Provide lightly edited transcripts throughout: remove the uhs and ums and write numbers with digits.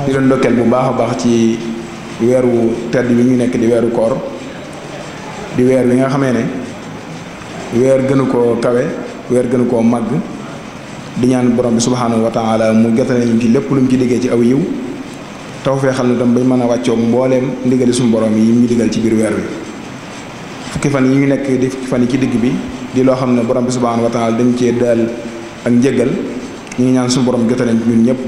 di leen ndokkeel bu baax a baax ci weeru tedd bi ñu nekk di weeru koor di weer wi nga xamee ne weer gënu koo kawe weer gënu koo màgg di ñaan borom bi subhaanahu wa taala mu jotale ñu ci lépp lu mu ci liggéey ci aw yiw taw fee xam ne tam bañ mën a wàccoog mbooleem ndigali suñu borom yi ñu digal ci biir weer wi fukki fan yi ñu nekk di fukki fan yi ci digg bi di loo xam ne borom bi subhaanahu wa taala dañ cee daal ak njëggal ñu ngi ñaan suñu borom jotale ñun ñëpp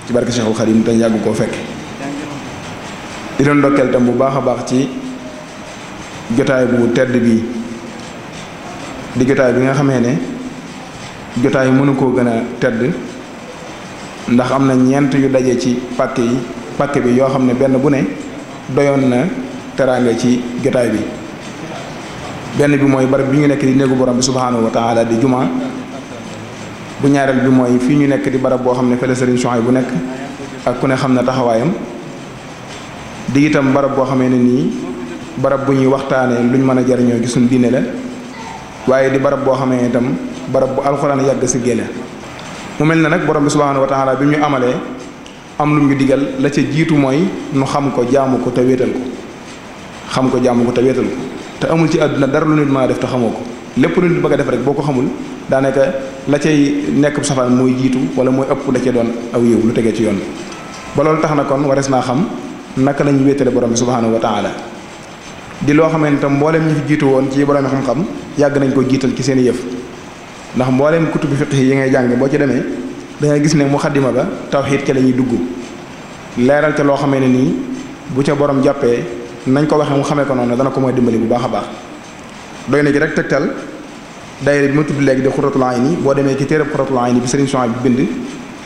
ci barke Cheikhul Khadim te yàgg koo fekk di leen ndokkeel tam bu baax a baax ci jotaay bu tedd bii di jotaay bi nga xamee ne jotaay mënu koo gën a tedd ndax am na ñeent yu daje ci pàkk bi yoo xam ne benn bu ne doyoon na teraanga ci jotaay bi benn bi mooy barab bi ñu nekk di néegu borom bi subhaanahu wa taala di juma bu ñaareel bi mooy fii ñu nekk di barab boo xam ne fële Serigne Souhaïbou bu nekk ak ku ne xam na taxawaayam di itam barab boo xamee ne nii barab bu ñuy waxtaanee luñ mën a jariñoo gi suñ diine la waaye di barab boo xamee ne itam barab bu alxuraan yàgg si génne mu mel na nag borom bi subhaanahu wa taala bi ñu amalee am lu ñu digal la ca jiitu mooy nu xam ko jaamu ko te wéetal ko xam ko jaamu ko te wéetal ko te amul ci àdduna dara lu nit mën a def te xamoo ko lépp lu nit bëgg a def rek boo ko xamul daanaka la cay nekk safaan mooy jiitu wala mooy ëpp da cee doon aw yiw lu tegee ci yoon ba loolu tax na kon warees naa xam naka la ñuy wéetale borom bi subhaanahu wa taala di loo xamee ne tam mboolem ñi fi jiitu woon ci borom xam-xam yàgg nañ ko jiital ci seen i yëf ndax mboolem kutubu fiqh yi ngay jàng boo ci demee da nga gis ne muxaddima ba tawxiid ca la ñuy dugg leeral ca loo xamee ne nii bu ca borom jàppee nañ ko waxee mu xamee ko noonu dana ko mooy dimbali bu baax a baax doy na ci rek tegtal daayira bi ma tudd léegi di Xuratul Ayni boo demee ci téereb Xuratul Ayni bi Sëriñ Souhaïbou bi bind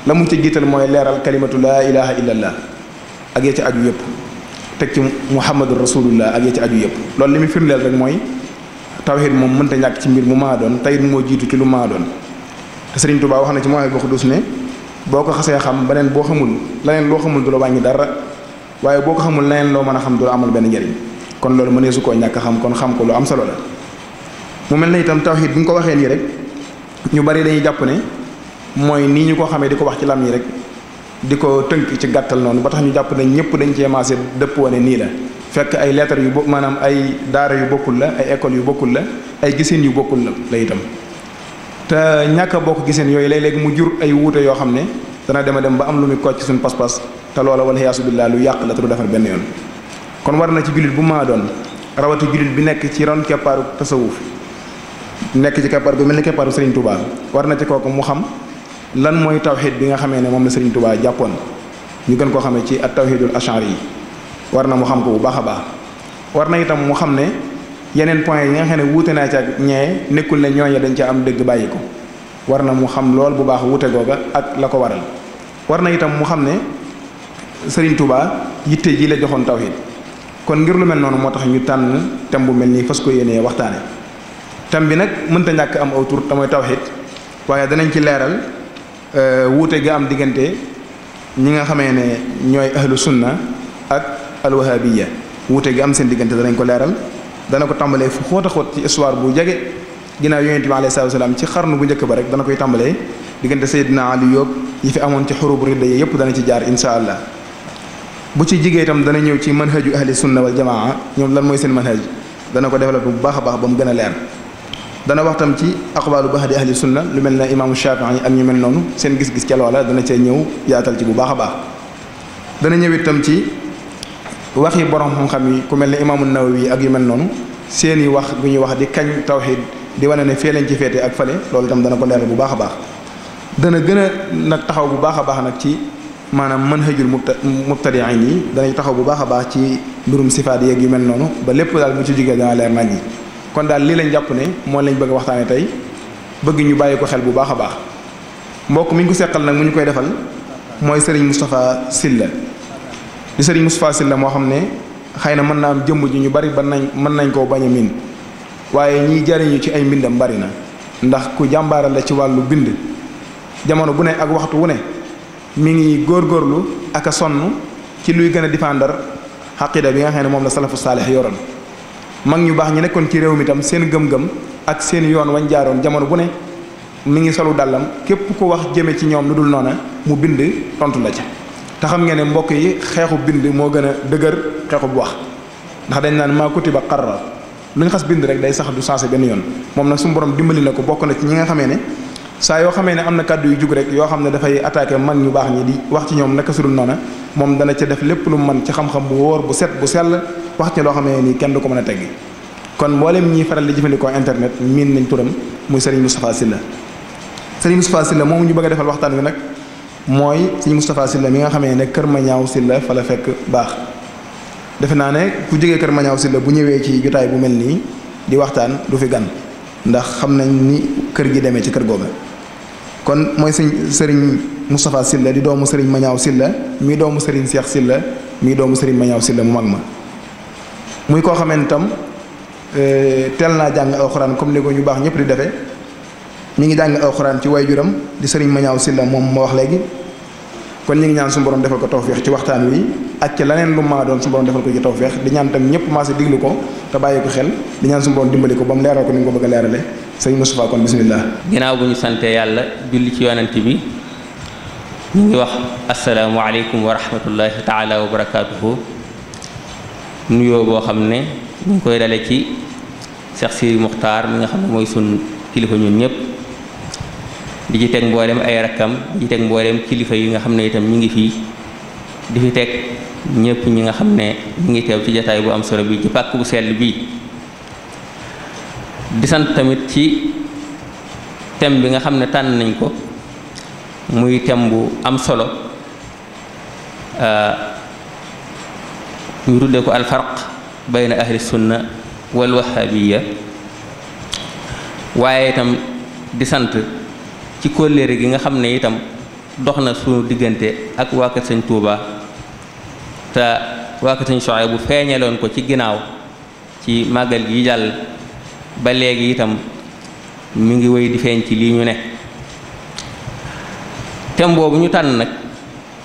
la mu ca jiital mooy leeral kalimatu laa ilaha illallah ak ya ci aju yëpp teg ci muhammadu rasulullah ak ya ci aju yëpp loolu li muy firndeel rek mooy tawxiid moom mënta ñàkk ci mbir mu maa doon tayit moo jiitu ci lu maa doon te Sëriñ Tuubaa wax na ci Mawâhibul Quddûs ne boo ko xasee xam beneen boo xamul leneen loo xamul du la wàññi dara waaye boo ko xamul leneen loo mën a xam du la amal benn njëriñ kon loolu mënee su koo ñàkk xam kon xam ko lu am solo la mu mel na itam tawxiid bi ñu ko waxee nii rek ñu bari dañuy jàpp ne mooy nii ñu ko xamee di ko wax ci lam yi rek di ko tënk ci gàttal noonu ba tax ñu jàpp ne ñëpp dañ cee maase dëppoo ne nii la fekk ay lettres yu maanaam ay daara yu bokkul la ay écoles yu bokkul la ay giseen yu bokkul la itam te ñàkk a bokk giseen yooyu léeg-léeg mu jur ay wuute yoo xam ne dana dem a dem ba am lu muy kocc suñu pas-pas te loola wala yaasu billaah lu yàq la te du defar benn yoon kon war na ci jullit bu maa doon rawati jullit bi nekk ci ron keppaaru tasawuf nekk ci keppaar gu mel ni keppaaru Serigne Touba war na ci kooku mu xam lan mooy tawxiid bi nga xamee ne moom la Serigne Touba jàppoon ñu gën koo xamee ci at tawxiidul ashari yi war na mu xam ko bu baax a baax war na itam mu xam ne yeneen point yi nga xam ne wuute naa ci ak ñee nekkul ne ñooñe dañ ca am dëgg bàyyi ko war na mu xam lool bu baax wuute googa ak la ko waral war na itam mu xam ne Serigne Touba yitte ji la joxoon tawxiid kon ngir lu mel noonu moo tax ñu tànn thème bu mel nii fas ko yéenee waxtaane thème bi nag mënta ñàkk am aw tur te mooy tawxiid waaye danañ ci leeral wuute ga am diggante ñi nga xamee ne ñooy ahlu sunna ak alwahabiya wuute gi am seen diggante danañ ko leeral dana ko tàmbalee fu xóot a xóot ci histoire bu jege ginnaaw yonent bi alayhi salaatu salaam ci xarnu bu njëkk ba rek dana koy tàmbalee diggante Seydina Ali yóbbu yi fi amoon ci xurub ridda yi yëpp dana ci jaar insha allah bu ci jigee itam dana ñëw ci manhaju ahli sunna wal jamaa ñoom lan mooy seen manhaj dana ko développé bu baax a baax ba mu gën a leer dana wax tam ci aqwaalu bahdi ahli sunna lu mel ne imaamu Shaafi'i ak ñu mel noonu seen gis-gis ca loola dana cee ñëw yaatal ci bu baax a baax dana ñëw itam ci waxi borom xam-xam yi ku mel ne imaamu Nawawi ak yu mel noonu seeni wax bu ñuy wax di kañ tawxiid di wane ne fee lañ ci féete ak fale loolu itam dana ko leeral bu baax a baax dana gën a nag taxaw bu baax a baax nag ci maanaam manhajul mubtadi'in yi danañ taxaw bu baax a baax ci mbirum sifaat yeeg yu mel noonu ba lépp daal bu ci jógee dana leer nañ ñi kon daal lii lañ jàpp ne moo lañ bëgg a waxtaane tey bëgg ñu bàyyi ko xel bu baax a baax mbokk mi ñu ko seqal nag mu ñu koy defal mooy Serigne Moustapha Sylla di Serigne Moustapha Sylla moo xam ne xëy na mën naa am jëmm ji ñu bari mën nañ koo bañ a miin waaye ñiy jariñu ci ay mbindam bari na ndax ku jàmbaaral la ci wàllu bind jamono bu ne ak waxtu wu ne mi ngi góorgóorlu ak a sonn ci luy gën a défendre xaqida bi nga xam ne moom la salafu saalix yoroon mag ñu baax ñi nekkoon ci réew mi tam seen gëm-gëm ak seen yoon wañ jaaroon jamono bu ne mi ngi solu dàllam képp ku wax jëme ci ñoom lu dul noona mu bind tontu la ca te xam ngeen ne mbokk yi xeexu bind moo gën a dëgër xeexu bu wax ndax dañ naan maa kutiba qarra lu ñu xas bind rek day sax du sensé benn yoon moom nag suñu borom dimbali na ko bokk na ci ñi nga xamee ne saa yoo xamee ne am na kàddu yu jug rek yoo xam ne dafay attaqué mag ñu baax ñi di wax ci ñoom naka sudul noona moom dana ca def lépp lu mën ci xam-xam bu wóor bu set bu sell wax ci loo xamee nii kenn du ko mën a teggi kon mboolem ñiy faral di jëfandikoo internet miin nañ turam muy Serigne Moustapha Sylla Serigne Moustapha Sylla moom ñu bëgg a defal waxtaan wi nag mooy Serigne Moustapha Sylla mi nga xamee ne Kër Mañaaw Sylla fa la fekk baax defe naa ne ku jógee Kër Mañaaw Sylla bu ñëwee ci jotaay bu mel nii di waxtaan du fi gan ndax xam nañ ni kër gi demee ci kër googa kon mooy Serigne Moustapha Sylla di doomu Serigne Mañaaw Sylla mii doomu Serigne Cheikh Sylla mii doomu Serigne Mañaaw Sylla mu mag ma muy koo xamee itam teel naa jàng alxuraan comme ni ko ñu baax ñëpp di defee mi ngi jàng alxuraan ci waajuram di Serigne Mañaaw Sylla moom ma wax léegi kon ñu ngi ñaan suñu borom defal ko tawféex ci waxtaan wi ak ci leneen lu ma doon suñu borom defal ko ci tawféex di ñaan tam ñëpp maase diglu ko te bàyyi ko xel di ñaan suñu borom dimbali ko ba mu leeral ko ni nga ko bëgg a leerale sëñ Moustapha kon bismillah. ginnaaw bu ñu santee yàlla julli ci yonent bi ñu ngi wax asalaamualeykum wa rahmatullahi taala wa barakaatuhu nuyoo boo xam ne ñu ngi koy dale ci Cheikh Sidi Muxtaar mi nga xam ne mooy sun kilifa ñun ñëpp di ci teg mboolem ay rakkam di ci teg mboolem kilifa yi nga xam ne itam ñu ngi fii di fi teg ñëpp ñi nga xam ne ñu ngi teew ci jataay bu am solo bi ci pàkk bu sell bii di sant tamit ci thème bi nga xam ne tànn nañ ko muy thème bu am solo ñu tuddee ko alfarq bayna ahli sunna wal wahabiya waaye itam di sant ci kóllëre gi nga xam ne itam dox na suñu diggante ak waa kër Sëñ Tuuba te waa kër Sëñ Suhaybu bu feeñaloon ko ci ginnaaw ci màggal gi jàll ba léegi itam mi ngi wéy di feeñ ci lii ñu ne thème boobu ñu tànn nag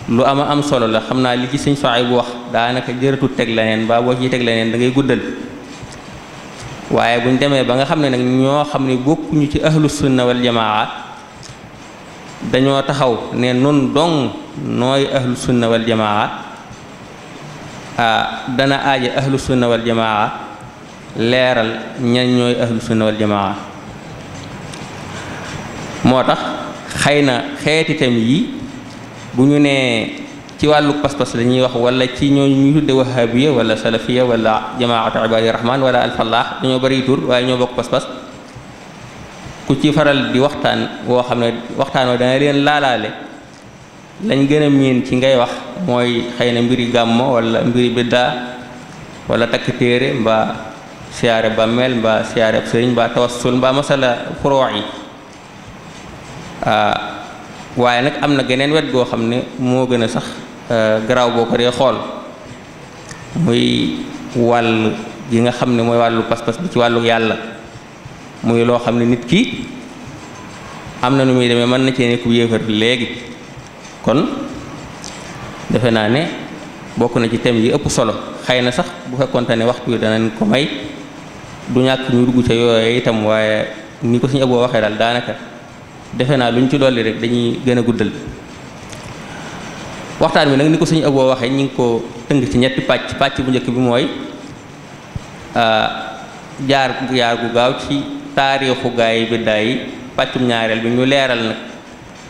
lu ama am solo la xam naa li ci Sëñ Suhaybu bu wax daanaka jërëtul teg leneen ba boo ciy teg leneen da ngay guddal waaye buñ demee ba nga xam ne nag ñoo xam ne bokkuñu ci ahlu sunna wal jamaa dañoo taxaw ne nun dong nooy ahlu sunna wal jamaa dana aaje ahlu sunna wal jamaa leeral ñan ñooy ahlu sunna wal jamaa moo tax xëy na xeeti tam yi bu ñu nee ci wàllu pas-pas la ñuy wax wala ci ñooñu ñu tudde wahabiya wala salafiya wala jamaatu ibadi rahman wala alfallah dañoo bari tur waaye ñoo bokk pas-pas ku ci faral di waxtaan woo xam ne waxtaan wa dana leen laalaale lañ gën a miin ci ngay wax mooy xëy na mbiri gàmmo wala mbiri biddaa wala takk téere mbaa siyaare bàmmeel mbaa siyaare ab sëriñ mbaa tawassul mbaa masala furoo yi waaye nag am na geneen wet goo xam ne moo gën a sax garaaw boo ko dee xool muy wàll gi nga xam ne mooy wàllu pas-pas bi ci wàllu yàlla muy loo xam ne nit ki am na nu muy demee mën na cee nekk yéefar léegi kon defe naa ne bokk na ci thème yi ëpp solo xëy na sax bu fekkoonte ne waxtu wi danañ ko may du ñàkk ñu dugg ca yooyu itam waaye ni ko suñu aboo waxee daal daanaka defe naa lu ñu ci dolli rek dañuy gën a guddal waxtaan bi nag ni ko suñu aboo waxee ñu ngi ko tënk ci ñetti pàcc bu njëkk bi mooy jaar gu gaaw ci taarixu gaay biddaa yi pàccum ñaareel bi ñu leeral nag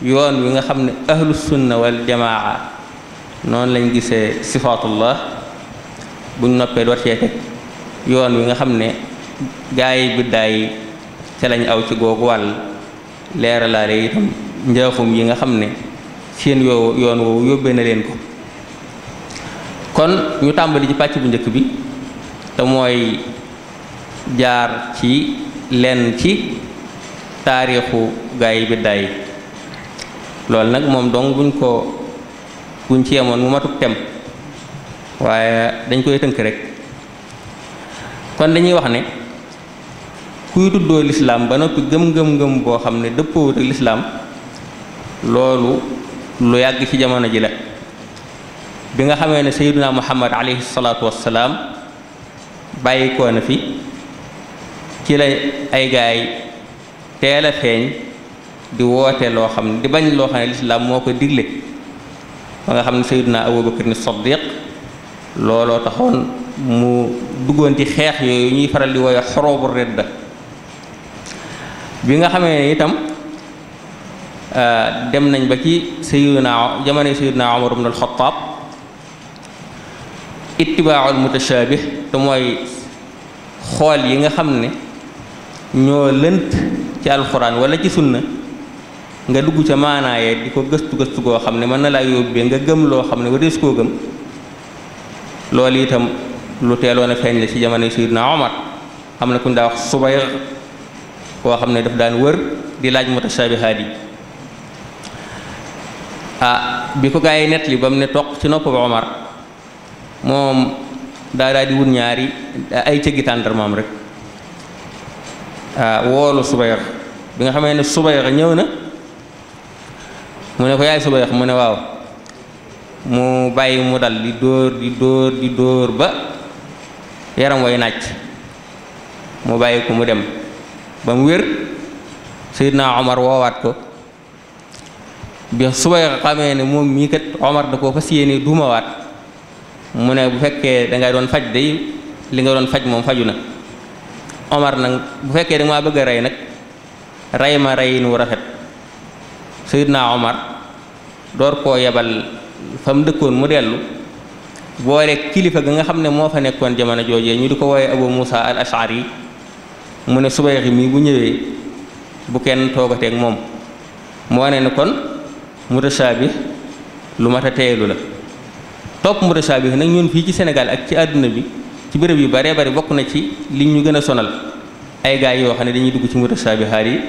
yoon wi nga xam ne ahlu sunna wal jamaa noonu lañ gisee sifaatullah buñ noppee door cee teg yoon wi nga xam ne gaay biddaa yi ca lañ aw ci googu wàll leeralaale itam njaaxum yi nga xam ne seen yoon woowu yóbbee na leen ko kon ñu tàmbali ci pàcc bu njëkk bi te mooy jaar ci lenn ci taarixu gaay biddaa yi loolu nag moom dong buñ ci yemoon mu matuk tem waaye dañ koy tënk rek kon dañuy wax ne kuy tuddoo lislaam ba noppi gëm boo xam ne dëppoowut ak lislaam loolu lu yàgg ci jamono ji la bi nga xamee ne sayyiduna muhammad alayhi salaatu wassalaam bàyyi koo na fi ci la ay gaay teel a feeñ di woote loo xam ne di bañ loo xam ne lislaam moo ko digle ba nga xam ne sayyiduna Abubakar ni Siddiq looloo taxoon mu duggoon ci xeex yooyu ñuy faral di wooye xorobu redda bi nga xamee ne itam dem nañ ba ci jamono sayyiduna Umar ibn al-Khattab ittibaaul mutashaabih te mooy xool yi nga xam ne ñoo lënt ci alxuraan wala ci sunna nga dugg ca maanaayee di ko gëstu goo xam ne mën na laa yóbbee nga gëm loo xam ne warees koo gëm loolu itam lu teeloon a feeñ la ci jamono sayyiduna Umar am na ku ñu daa wax Subayr koo xam ne daf daan wër di laaj mutashaabihaat yi bi ko gaa yi nett li ba mu ne toq ci nopp ba Umar moom daa di wut ñaari ay cëggi tàndarmaam rek woolu Subayr bi nga xamee ne Subayr ñëw na mu ne ko yaay Subayr mu ne waaw mu bàyyi mu dal di dóor ba yaram way nàcc mu bàyyi ko mu dem ba mu wér Seydina Omar woowaat ko bi Subayr xamee ne moom mii kat Omar da koo fas yéene duumawaat mu ne bu fekkee dangay doon faj day li nga doon faj moom faju na Omar nag bu fekkee da maa bëgg a rey nag rey ma reyin wu rafet Seydina Omar door koo yebal fa mu dëkkoon mu dellu boole kilifa ga nga xam ne moo fa nekkoon jamono joojee ñu di ko wooye Abu Musa al Ash'ari mu ne Subayr mii bu ñëwee bu kenn toogateeg moom moo ne kon mutashaabih lu mat a teelu la topp mutashaabih nag ñun fii ci Sénégal ak ci àdduna bi ci béréb yu baree bari bokk na ci li ñu gën a sonal ay gaay yoo xam ne dañuy dugg ci mutashaabihaat yi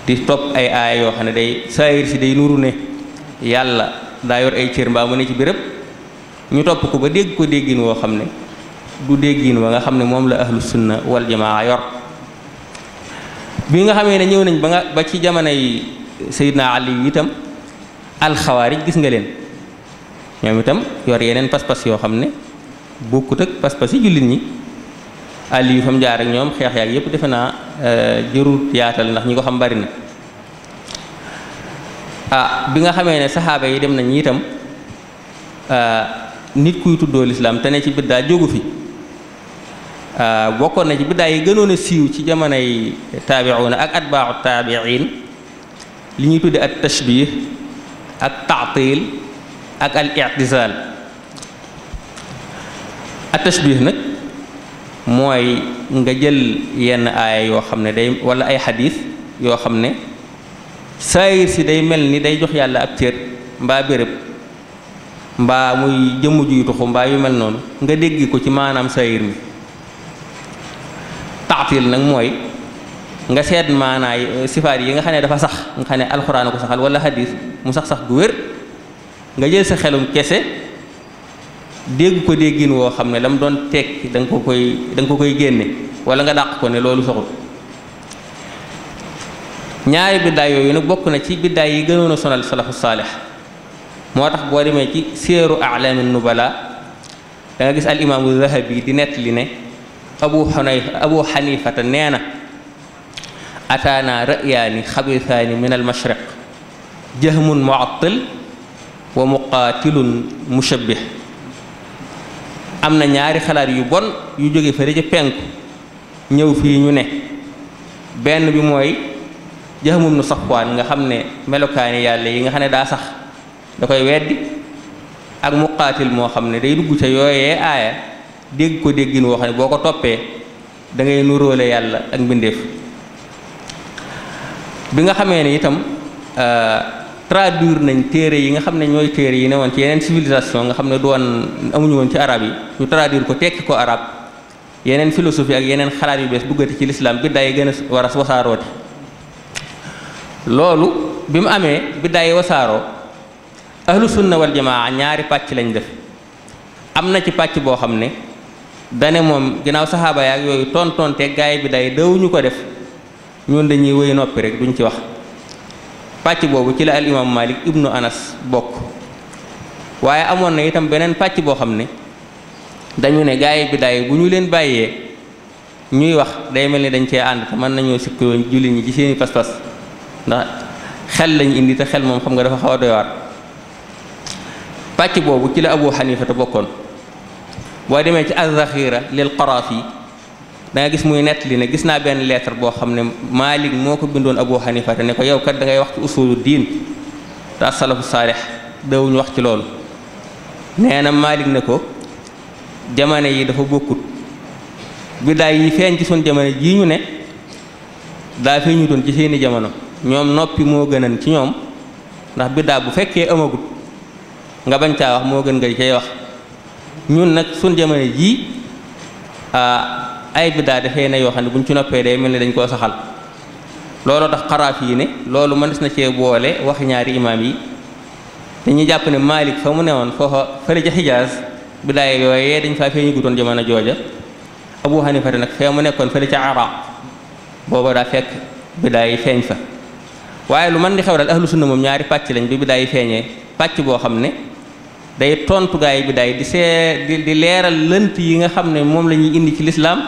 di topp ay aaya yoo xam ne day saayir si day nuru ne yàlla daa yor ay cër mbaa mu ne ci béréb ñu topp ko ba dégg ko déggin woo xam ne du déggin wa nga xam ne moom la ahlu sunna wal jamaa yor bi nga xamee ne ñëw nañ ba ci jamono yi Seydina Ali itam alxawaarij gis nga leen ñoom itam yor yeneen pas-pas yoo xam ne bokkut ak pas-pas yi jullit ñi Ali yu fa mu jaar ak ñoom xeex yaag yépp defe naa jërut yaatal ndax ñi ko xam bari na bi nga xamee ne saxaaba yi dem nañ itam nit kuy tuddoo lislaam te ne ci biddaa jógu fi bokkoon na ci biddaa yi gënoon a siiw ci jamonoy taabi'uuna ak atbaa'u taabi'iin li ñuy tudde at tashbih ak ta'til ak al i'tizaal at tashbih nag mooy nga jël yenn aaya yoo xam ne day wala ay xadiis yoo xam ne saayir si day mel ni day jox yàlla ab cër mbaa béréb mbaa muy jëmm juy tuxu mbaa yu mel noonu nga dégg ko ci maanaam saayir mi taatil nag mooy nga seet maanaay sifaat yi nga xam ne dafa sax nga xam ne alxuraan ko saxal wala xadiis mu sax gu wér nga jël sa xelum kese dégg ko déggin woo xam ne la mu doon tekki da nga ko koy génne wala nga dàq ko ne loolu soxul ñaari biddaay yooyu nag bokk na ci biddaay yi gënoon a sonal salafu saalix moo tax boo demee ci séeru a'laami nubala da nga gis al imaamu Zahabi di nettali ne abu xanifata nee na ataana ra'yaani xabisaani min al mashriq jahmun mu'attil wa muqaatilun mushabbih am na ñaari xalaat yu bon yu jóge fële ca penku ñëw fii ñu ne benn bi mooy Jahm ibn Safwaan nga xam ne melokaani yàlla yi nga xam ne daa sax da koy weddi ak muqaatil moo xam ne day dugg ca yooyee aaya dégg ko déggin woo xam ne boo ko toppee da ngay nuróole yàlla ak mbindeef bi nga xamee ne itam traduire nañ téere yi nga xam ne ñooy téere yi ne woon ci yeneen civilisation nga xam ne doon amuñu woon ci arab yi ñu traduire ko tekki ko arab yeneen philosophie ak yeneen xalaat yu bees duggati ci lislaam biddaa yi gën a war a wasaarooti loolu bi mu amee biddaa yi wasaaroo ahlu sunna wal jamaa ñaari pàcc lañ def am na ci pàcc boo xam ne dane moom ginnaaw saxaaba yaak yooyu tontonte gaay biddaa yi dawuñu ko def ñun dañuy wéy noppi rek duñ ci wax pàcc boobu ci la al imam Malik ibnu Anas bokk waaye amoon na itam beneen pàcc boo xam ne dañu ne gaay biddaa yi bu ñu leen bàyyee ñuy wax day mel ni dañ cee ànd te mën nañoo sikkoo jullit ñi ci seeni pas-pas ndax xel lañ indi te xel moom xam nga dafa xaw a doy waar. pàcc boobu ci la Abu Hanifa te bokkoon boo demee ci az-Zakhira lil Qarafi da nga gis muy nettali ne gis naa benn lettre boo xam ne Maalik moo ko bindoon Abu Hanifa te ne ko yow kat da ngay wax ci usulu diin te as-salafu saalix dawuñu wax ci loolu. nee na Maalik ne ko jamono yi dafa bokkut biddaay yi feeñ ci suñ jamono jii ñu ne daa feeñu doon ci seeni jamono ñoom noppi moo gënan ci ñoom ndax biddaa bu fekkee amagut nga bañ caa wax moo gën nga cay wax. ñun nag suñ jamono jii ay biddaa dafee ne yoo xam ne buñ ci noppee day mel ni dañ koo saxal looloo tax Xaraafi yi ne loolu mënees na cee boole waxi ñaari imaam yi dañuy jàpp ne Maalik fa mu newoon foofa fële ca Xijaaz biddaa yooyee dañ faa feeñu gutoon jamono jooja. Abu Hanifa nag fee mu nekkoon fële ca Iraq booba daa fekk biddaa yi feeñ fa waaye lu mën di xew daal ahlu sunna moom ñaari pàcc lañ bi biddaa yi feeñee pàcc boo xam ne day tontu gaa yi biddaa yi di leeral lënt yi nga xam ne moom la ñuy indi ci lislaam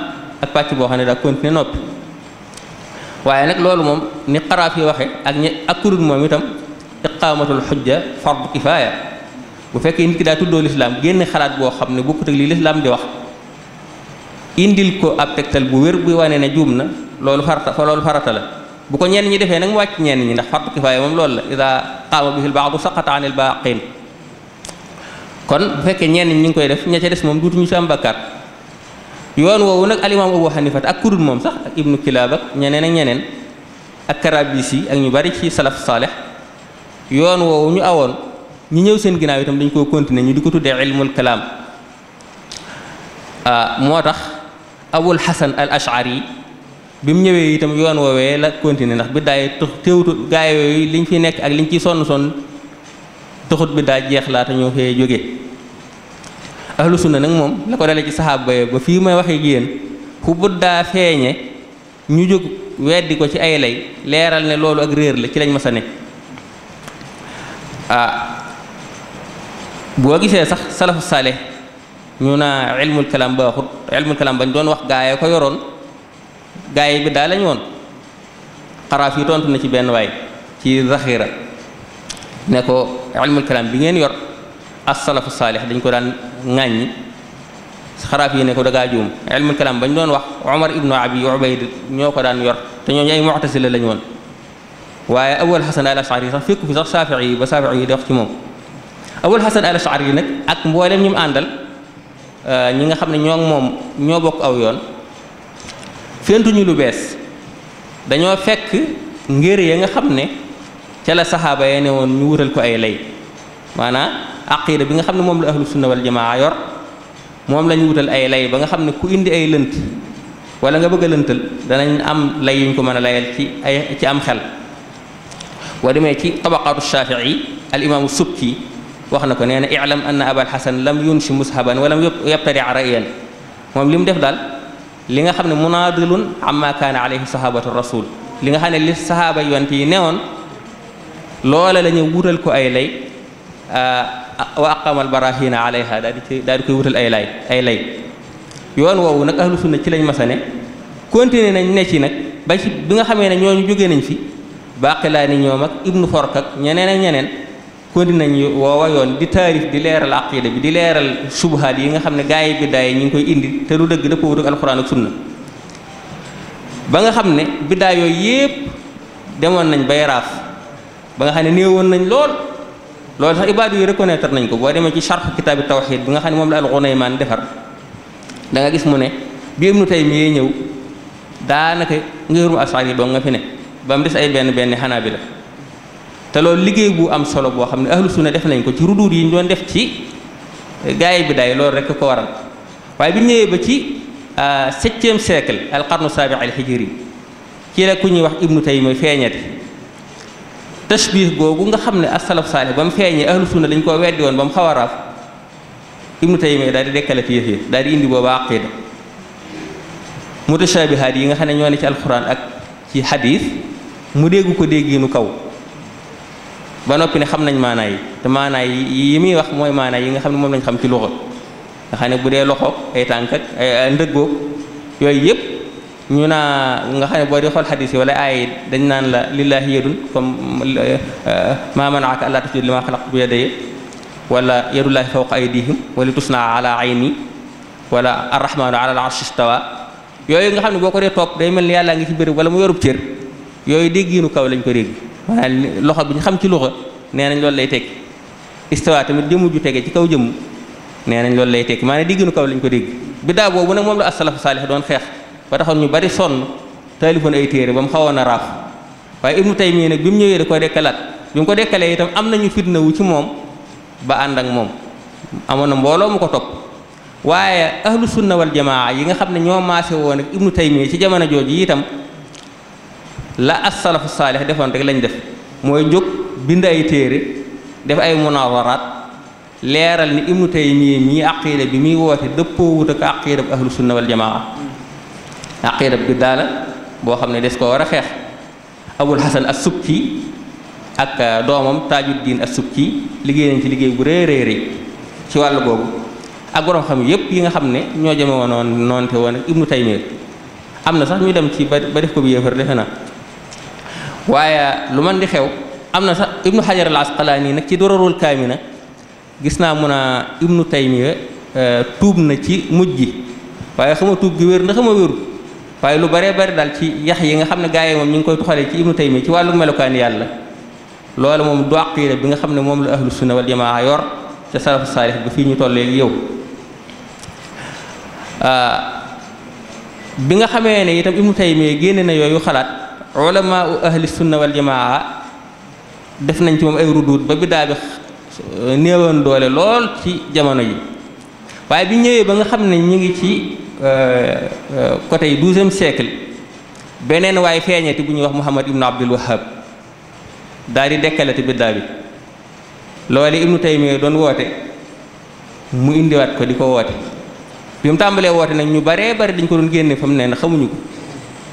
ak pàcc boo xam ne daa continuer noppi. waaye nag loolu moom ni Xaraafi waxe ak kurut moom itam iqaamatul xujja fardu kifaaya bu fekkee nit ki daa tuddoo lislaam génn xalaat boo xam ne bokkut ak li lislaam di wax indil ko ab tegtal bu wér bu wane ne juum na loolu farata la bu ko ñenn ñi defee nag mu wàcc ñenn ñi ndax fardu kifaaya moom loolu la ida qaama bihi al-baadu saqata anil baaqiin kon bu fekkee ñenn ñi ngi koy def ña ca des moom duutuñu ci am bakkaar yoon woowu nag alimaam Abu Hanifa ak kurut moom sax ak ibnu Kilaab ak ñeneen ak Karabisi ak ñu bari ci salaf saalih yoon woowu ñu awoon ñi ñëw seen ginnaaw itam dañ koo continuer ñu di ko tuddee ilmul kalaam moo tax Abul Hasan al Ash'ari bi mu ñëwee itam yoon woowee la continuer ndax biddaay teewutu gaa yooyu liñ fi nekk ak liñ ciy sonn taxut biddaa jeex laata ñoo fee jógee. ahlu sunna nag moom la ko dalee ci saxaaba ba fii may waxee yéen fu biddaa feeñe ñu jóg weddi ko ci ay lay leeral ne loolu ak réer la ci lañ mas a ne boo gisee sax salafu saalih ñu naa ilmul kalaam baaxut ilmul kalaam bañ doon wax gaayee ko yoroon gaay bi daa lañ woon. Xaraafi yi tontu na ci benn waay ci Zakhira ne ko ilmul kalaam bi ngeen yor as-salafu saalih dañ ko daan ŋàññi. Xaraafi yi ne ko dagaa juum ilmul kalaam bañ doon wax Umar ibnu Abi Ubayd ñoo ko daan yor te ñooñu ay mu'tasila lañ woon waaye Abul Hasan al Ash'ari sax fekku fi sax Saafi'i yi ba Saafi'i yi di wax ci moom. Abul Hasan al Ash'ari yi nag ak mboolem ñu mu àndal ñi nga xam ne ñoo moom ñoo bokk aw yoon fentuñu lu bees dañoo fekk ngir ya nga xam ne ca la saxaaba ya ne woon ñu wutal ko ay lay maanaam aqida bi nga xam ne moom la ahlu sunna wal jamaa yor moom la ñu wutal ay lay ba nga xam ne ku indi ay lënt wala nga bëgg a lëntal danañ am lay yuñ ko mën a layal ci am xel. boo demee ci tabaqaatu Shaafi'i al imaamu Subki wax na ko nee na i'lam anna Abal Hasan lam yunshi mushaban walam yabtadi ra'yan moom li mu def daal li nga xam ne munaadilun amma kaana alayhi sahabatu rasul li nga xam ne li sahaaba yonent yi newoon loola la ñu wutal ko ay lay wa aqamal barahina alayha daal di koy wutal ay lay yoon woowu nag ahlu sunna ci lañ masane continué nañ ne ci nag ba ci bi nga xamee ne ñooñu jógee nañ fi Baqilaani ñoom ak Ibnu Fork ak ñeneen ak ñeneen continué nañ woowa yoon di taarif di leeral aqida bi di leeral subhaat yi nga xam ne gaa yi biddaa yi ñu ngi koy indi te du dëgg dëppoo ak alxuraan ak sunna ba nga xam ne biddaa yooyu yépp demoon nañ bay raaf ba nga xam ne néewoon nañ loolu sax ibaadu yi reconnaître nañ ko boo demee ci sharh kitaabi tawxiid bi nga xam ne moom la al-Ghunaymaan defar da nga gis mu ne bi Ibnu Taymiyya ñëw daanaka ngirum Ash'ari doo nga fi ne ba mu des ay benn Hanaabila te loolu liggéey bu am solo boo xam ne ahlu sunna def nañ ko ci ruduud yi ñu doon def ci gaay bi daay loolu rek ko waral waaye bi ñëwee ba ci 7e siècle al qarnu saabi al hijri ci la ku ñuy wax Ibnu Taymiyya feeñati tashbih googu nga xam ne as-salaf saalih ba mu feeñee ahlu sunna dañ koo weddi woon ba mu xaw a raaf Ibnu Taymiyya daal di dekkalati yëf yi daal di indi booba aqida mutashaabihaat yi nga xam ne ñoo ne ci alquran ak ci hadith mu dégg ko dégginu kaw ba noppi ne xam nañ maanaa yi te maanaa yi muy wax mooy maanaa yi nga xam ne moom lañ xam ci luxa nga xam ne bu dee loxo ay tànk ak ay ndëggoog yooyu yëpp ñu naa nga xam ne boo di xool xadis yi wala ay dañ naan la lillahi yadun comme ma manaaka allaa tasjuda limaa xalaqtu bi yadayya wala yadullahi fawqa aydihim wala tusnaa ala ayni wala arrahmanu ala al arshi istawa yooyu nga xam ne boo ko dee topp day mel ni yàllaa ngi ci béréb wala mu yorub cër yooyu déggiinu kaw lañ ko dégg maanaam loxo bi ñu xam ci luxa nee nañ loolu lay tekki istawa tamit jëmm ju tege ci kaw jëmm nee nañ loolu lay tekki maanaam déggiinu kaw lañ ko dégg biddaa boobu nag moom la as-salafu saalih doon xeex ba taxoon ñu bari sonn taalifoon ay téere ba mu xawoon a raaf waaye Ibnu Taymiya nag bi mu ñëwee da ko dekkalaat bi mu ko dekkalee itam am nañu fitna wu ci moom ba ànd ak moom amoon na mbooloo mu ko topp waaye ahlu sunna wal jamaa yi nga xam ne ñoo maase woon ak Ibnu Taymiya ci jamono jooju itam la as-salafu saalih defoon rek lañ def mooy jóg bind ay téere def ay munawaraat leeral ni Ibnu Taymiya mii aqida bi muy woote dëppoo wut ak aqida bu ahlu sunna wal jamaa aqida bi daala boo xam ne des ko war a xeex Abul Hasan as-Subki ak doomam Tajuddin as-Subki liggéey nañ ci liggéey bu rëy rëy ci wàllu boobu ak borom xam yépp yi nga xam ne ñoo jëme woon noonte woon ak Ibnu Taymiya am na sax ñu dem ci ba def ko bi yéefar defe na waaye lu man di xew am na sax Ibnu Hajar al-Asqalaani nag ci Durarul Kaamina gis naa mun a Ibnu Taymiya tuub na ci mujj gi waaye xama tuub gi wér na xama wéru waaye lu baree bari daal ci yax yi nga xam ne gaa yi moom ñu ngi koy tuxalee ci Ibnu Taymiya ci wàllu melokaan yàlla loolu moom du aqida bi nga xam ne moom la ahlu sunna wal jamaa yor ca salafu saalih ba fii ñu tollee yow bi nga xamee ne itam Ibnu Taymiya génne na yooyu xalaat ulamaa ahli sunna wal jamaa def nañ ci moom ay ruduut ba biddaa bi néewoon doole lool ci jamono yi waaye bi ñëwee ba nga xam ne ñu ngi ci côté yi 12e siècle beneen waaye feeñati bu ñuy wax Muhammad ibnu Abdul Wahhab daal di dekkalati biddaa bi loolu Ibnu Taymiya doon woote mu indiwaat ko di ko woote bi mu tàmbalee woote nag ñu baree bari dañ ko doon génne fa mu ne na xamuñu ko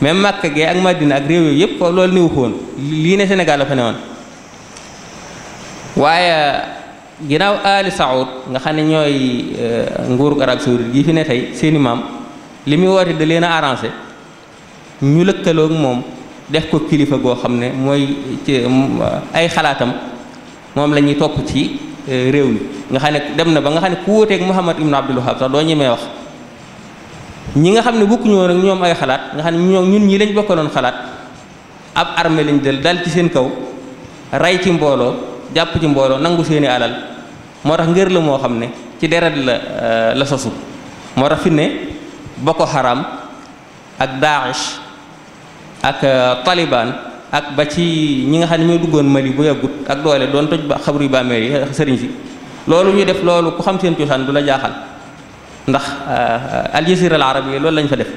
même Makka gee ak Madina ak réew yooyu yëpp foofu loolu niwu ko woon lii ne Sénégal la fa ne woon waaye ginnaaw Ali Saoud nga xam ne ñooy nguurug Arab Saoudite gii fi ne tey seeni maam li muy woote da leen a arrangé ñu lëkkaloo ak moom def ko kilifa goo xam ne mooy ci ay xalaatam moom la ñuy topp ci réew mi nga xam ne dem na ba nga xam ne ku wóoteeg Muhammad ibnu Abdul Wahhab sax doo ñemee wax ñi nga xam ne bokkuñu woon ak ñoom ay xalaat nga xam ne ñun ñii lañ bokkaloon xalaat ab armée lañ dal ci seen kaw rey ci mbooloo jàpp ci mbooloo nangu seeni alal moo tax ngër la moo xam ne ci deret la sosu moo tax fi ne Boko Haram ak Daesh ak Taliban ak ba ci ñi nga xam ne ñoo duggoon Mali bu yàggut ak doole doon toj ba xabru yu bàmmeel yi sëriñ si loolu ñu def loolu ku xam seen cosaan du la jaaxal ndax Al Jazeera al Arabiyya loolu lañ fa def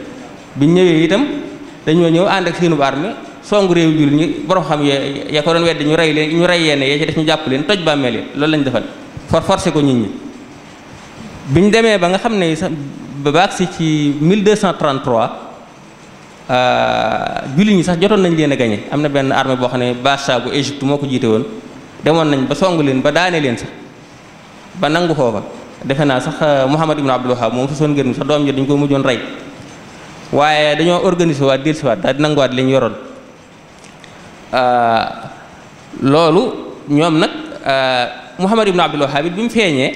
biñ ñëwee itam dañoo ñëw ànd ak seenu armée songu réew jul ñi borom xam ya ko doon weddi ñu rey leen ñu rey yenn yee ci def ñu jàpp leen toj bàmmeel yi loolu lañ defal forcé ko nit ñi biñ demee ba nga xam ne sax ba agsi ci 1233 jullit ñi sax jotoon nañ leen a gañe am na benn armée boo xam ne Bacha bu Égypte moo ko jiite woon demoon nañ ba songu leen ba daane leen sax ba nangu foofa defe naa sax Muhammad ibnu Abdul Wahhab moom sosoon ngir mi sax doom ji dañ ko mujjoon rey waaye dañoo organiser waat dellusiwaat daal di nanguwaat li ñu yoroon loolu ñoom nag Muhammad ibnu Abdul Wahhab bi mu feeñee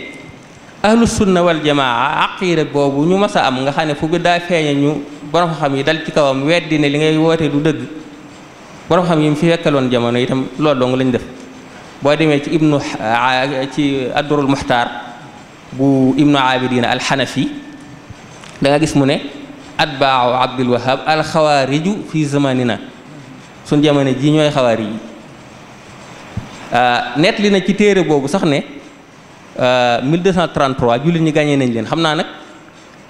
ahlu sunna wal jamaa aqida boobu ñu mas a am nga xam ne fu bi daa feeñe ñu borom xam yi dal ci kawam weddi ne li ngay woote du dëgg borom xam yi mu fi fekkaloon jamono itam loolu dong lañ def boo demee ci ci addurul muxtaar bu ibnu abidina alxanafi da nga gis mu ne atbaahu Abdul Wahhab alxawaariju fi zamanina suñ jamono ji ñooy xawaari yi net li na ci téere boobu sax ne 1233 jullit ñi gàñee nañ leen xam naa nag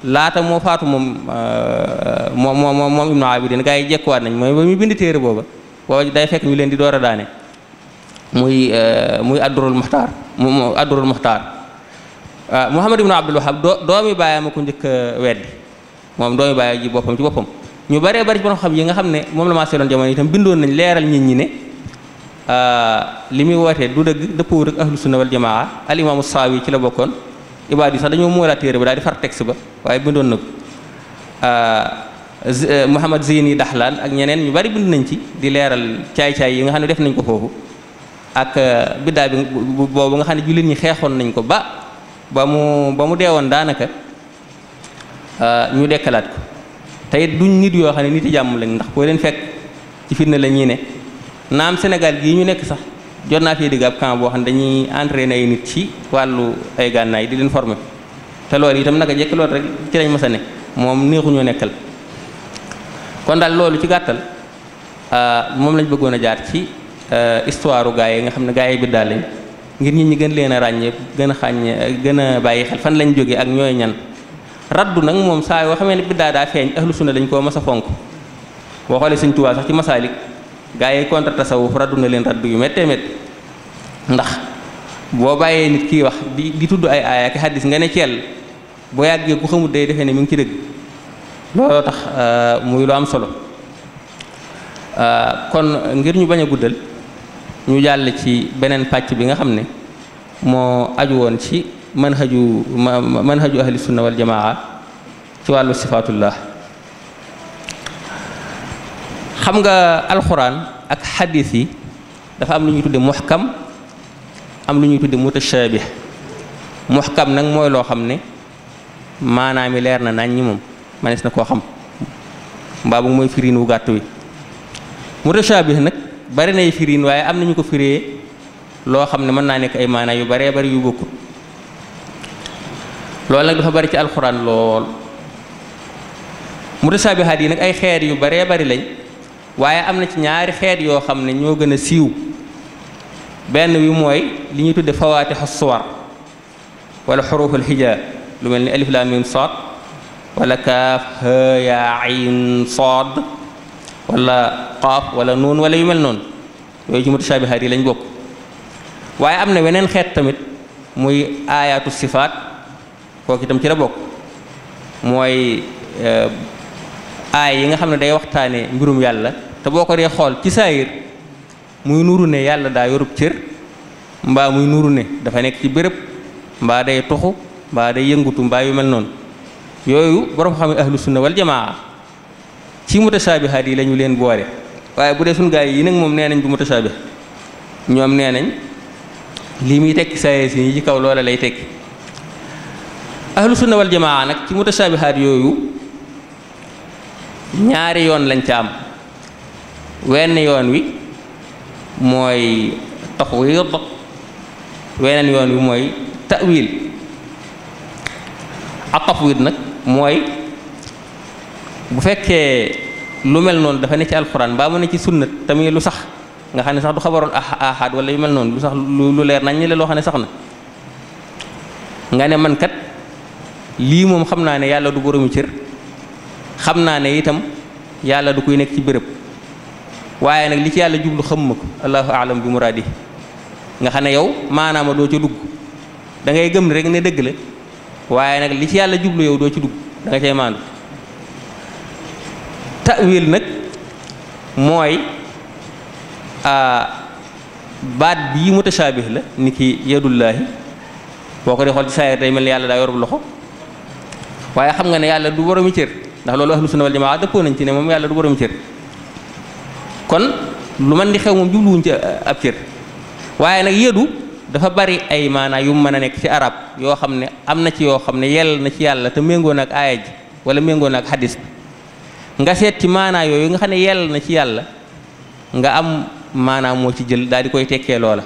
laata moo faatu moom ibnu abidin gaa yi jekkuwaat nañ mooy ba muy bind téere booba day fekk ñu leen di door a daane muy addurul muxtaar addurul muxtaar Muhammad ibnu Abdul Wahhab doomi bàyyam a ko njëkk a weddi moom doomi bàyyi ji boppam ci boppam ñu baree bari ci borom xam yi nga xam ne moom la maa seeloon jamono itam bindoon nañ leeral nit ñi ne li muy wootee du dëgg dëppoo ak ahlu sunna wal jamaa al imaamu Saawi ci la bokkoon ibaad yi sax dañoo moolaat téere ba daal di far texte ba waaye bindoon na ko Muhammad Zeyni Daxlaan ak ñeneen ñu bari bind nañ ci di leeral caay-caay yi nga xam ne def nañ ko foofu ak biddaa bi boobu nga xam ne jullit ñi xeexoon nañ ko ba mu deewoon daanaka ñu dekkalaat ko te it duñ nit yoo xam ne nit yi jàmm lañ ndax koo leen fekk ci fitna la ñuy ne naam Sénégal gii ñu nekk sax jot naa fee digg ab camp boo xam ne dañuy entraîner ay nit ci wàllu ay gànnaay di leen former te loolu itam naka jekk loolu rek ci lañ mës a ne moom neexuñoo nekkal kon daal loolu ci gàttal moom lañ bëggoon a jaar ci histoire gaa yi nga xam ne gaa yi biddaa lañ ngir nit ñi gën leen a ràññee gën a bàyyi xel fan lañ jógee ak ñooy ñan raddu nag moom saa yoo xamee ne biddaa daa feeñ ahlu sunna dañ koo mas a fonk boo xoolee Sëñ Tuubaa sax ci masaalik gaa yi contre tasawuf raddu na leen raddu yu méttee métti ndax boo bàyyee nit kii wax di tudd ay aaya ak xaddis nga ne ceel boo yàggee ku xamut day defee ne mi ngi ci dëgg looloo tax muy lu am solo kon ngir ñu bañ a guddal ñu jàll ci beneen pàcc bi nga xam ne moo aju woon ci manhaju ahli sunna wal jamaa ci wàllu sifaatullah xam nga alxuraan ak xadis yi dafa am lu ñuy tudde muhkam am lu ñuy tudde mutashabih muhkam nag mooy loo xam ne maanaam mi leer na nañ ñi moom manees na koo xam mbaa bu mooy firiin wu gàtt wi mutashabih nag bari nay firiin waaye am nañu ko firee loo xam ne mën naa nekk ay maanaa yu baree bari yu bokkut loolu nag dafa bari ci alxuraan lool mutashabihaat yi nag ay xeet yu baree bari lañ waaye am na ci ñaari xeet yoo xam ne ñoo gën a siiw benn wi mooy li ñuy tudde fawaatixu suwar wala xuruful hijaa lu mel ni alif laam miim saad wala kaaf haa yaa ayn saad wala qaaf wala nuun wala yu mel noonu yooyu ci mutashabihaat yi lañ bokk waaye am na weneen xeet tamit muy aayaatu sifaat kooku itam ci la bokk mooy aay yi nga xam ne day waxtaane mbirum yàlla te boo ko dee xool ci saayir muy nuru ne yàlla daa yorub cër mbaa muy nuru ne dafa nekk ci béréb mbaa day toxu mbaa day yëngutu mbaa yu mel noonu yooyu borom xam ne ahlu sunna wal jamaa ci mutashabihaat yi la ñu leen boole waaye bu dee suñu gaay yi nag moom nee nañ du mutashabih ñoom nee nañ lii muy tekki saayir si ci kaw loola lay tekki ahlu sunna wal jamaa nag ci mutashabihaat yooyu ñaari yoon lañ ca am wenn yoon wi mooy tafwid weneen yoon wi mooy ta'wil ak tafwid nag mooy bu fekkee lu mel noonu dafa ne ci alxuraan mbaa mu ne ci sunna tamit lu sax nga xam ne sax du xabarul ahad wala yu mel noonu lu sax lu leer nañ ñi la loo xam ne sax na nga ne man kat lii moom xam naa ne yàlla du boromi cër xam naa ne itam yàlla du koy nekk ci béréb waaye nag li ci yàlla jublu xam ma ko allahu aalam bi muraadi nga xam ne yow maanaama doo ca dugg da ngay gëm rek ne dëgg la waaye nag li ci yàlla jublu yow doo ci dugg da nga cay maandu ta'wil nag mooy baat bii mutashaabih la ni ki yadullaahi boo ko di xool ci saayir day mel ni yàlla daa yorub loxo waaye xam nga ne yàlla du boromi cër ndax loolu ahlu sunna wal jamaa dëppoo nañ ci ne moom yàlla du boromi cër kon lu man di xew moom jubluwuñ ci ab cër waaye nag yëdu dafa bari ay maanaa yu mën a nekk ci arab yoo xam ne am na ci yoo xam ne yell na ci yàlla te méngoo na ak aaya ji wala méngoo na ak xadis nga seet ci maanaa yooyu nga xam ne yell na ci yàlla nga am maanaa moo ci jël daal di koy tekkee loola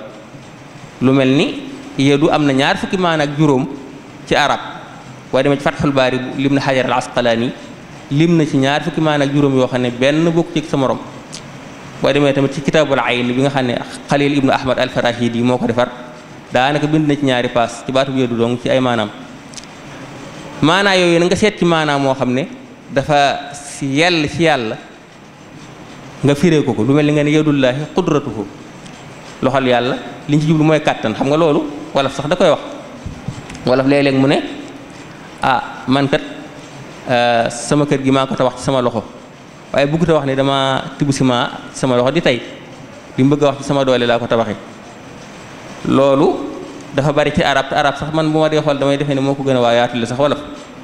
lu mel ni yëdu am na ñaar fukki maanaa ak juróom ci arab waaye demee ci Fathul Baari lim na Hajar al Asqalaani lim na ci ñaar fukki maanaa ak juróom yoo xam ne benn bokk ci sa morom boo demee tamit ci kitaabul ayn bi nga xam ne Xalil ibnu Ahmad al Farahidi moo ko defar daanaka bind na ci ñaari paas ci baatu bu yëdu dong ci ay maanaam maanaa yooyu na nga seet ci maanaam moo xam ne dafa yell ci yàlla nga firee ko lu mel ni nga ne yadullaahi qudratuhu loxol yàlla liñ ci jublu mooy kàttan xam nga loolu wolof sax da koy wax wolof léeg-léeg mu ne man kat sama kër gi maa ko tabax ci sama loxo waaye bëggut a wax ne dama tibb ciment sama loxo di tey li mu bëgg a wax ci sama doole laa ko tabaxee loolu dafa bari ci arab te arab sax man bu ma dee xool damay defee ne moo ko gën a waayaatu la sax wolof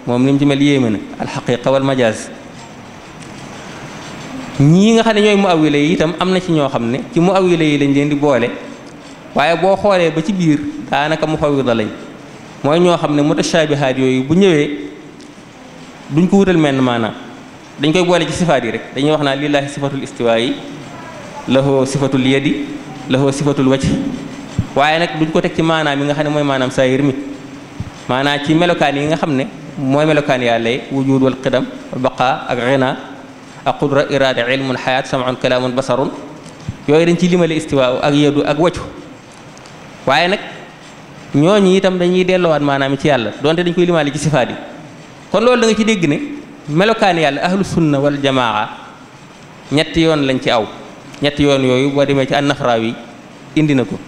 moom ni mu ci mel yéeme na alxaqiqa wal majaaz ñii nga xam ne ñooy mu awwila yi itam am na ci ñoo xam ne ci mu awwila yi lañ leen di boole waaye boo xoolee ba ci biir daanaka mufawwida lañ mooy ñoo xam ne mutashaabihaat yooyu bu ñëwee duñ ko wutal menn maanaam dañ koy boole ci sifaat yi rek dañuy wax naa lillaahi sifatul istiwaa yi lahu sifatul yadi lahu sifatul wajh waaye nag duñ ko teg ci maanaam yi nga xam ne mooy maanaam saayir mi maanaam ci melokaan yi nga xam ne mooy melokaan yàlla yi wujud wal qidam wal baqa ak ghina ak qudra irada ilmun xayaat sam'un kalaamun basarun yooyu dañ ci limale istiwaa ak yadu ak wajhu waaye nag ñooñu itam dañuy delloowaat maanaam ci yàlla donte dañ koy limaale ci sifaat yi kon loolu da nga ci dégg ne melokaan yàlla ahlu sunna wal jamaa ñetti yoon lañ ci aw ñetti yoon yooyu boo demee ci an-Nafrawi indi na ko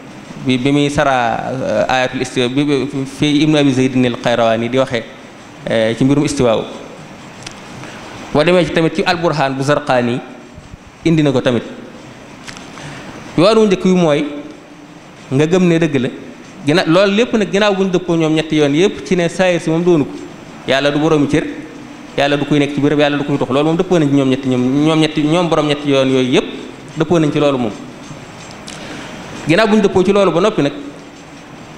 bi muy sara ayatul istiwa bi fi ibnu abi zaydin al qayrawani di waxee ci mbirum istiwaaw boo demee ci tamit ci alburhaan bu zarqaani indi na ko tamit yoonu njëkk wi mooy nga gëm ne dëgg la loolu lépp nag ginnaaw bu ñu dëppoo ñoom ñetti yoon yëpp ci ne saayir si moom doonu ko yàlla du boroomi cër yàlla du koy nekk ci béréb yàlla du koy dox loolu moom dëppoo nañ ci ñoom borom ñetti yoon yooyu yëpp dëppoo nañ ci loolu moom ginnaaw bu ñu dëppoo ci loolu ba noppi nag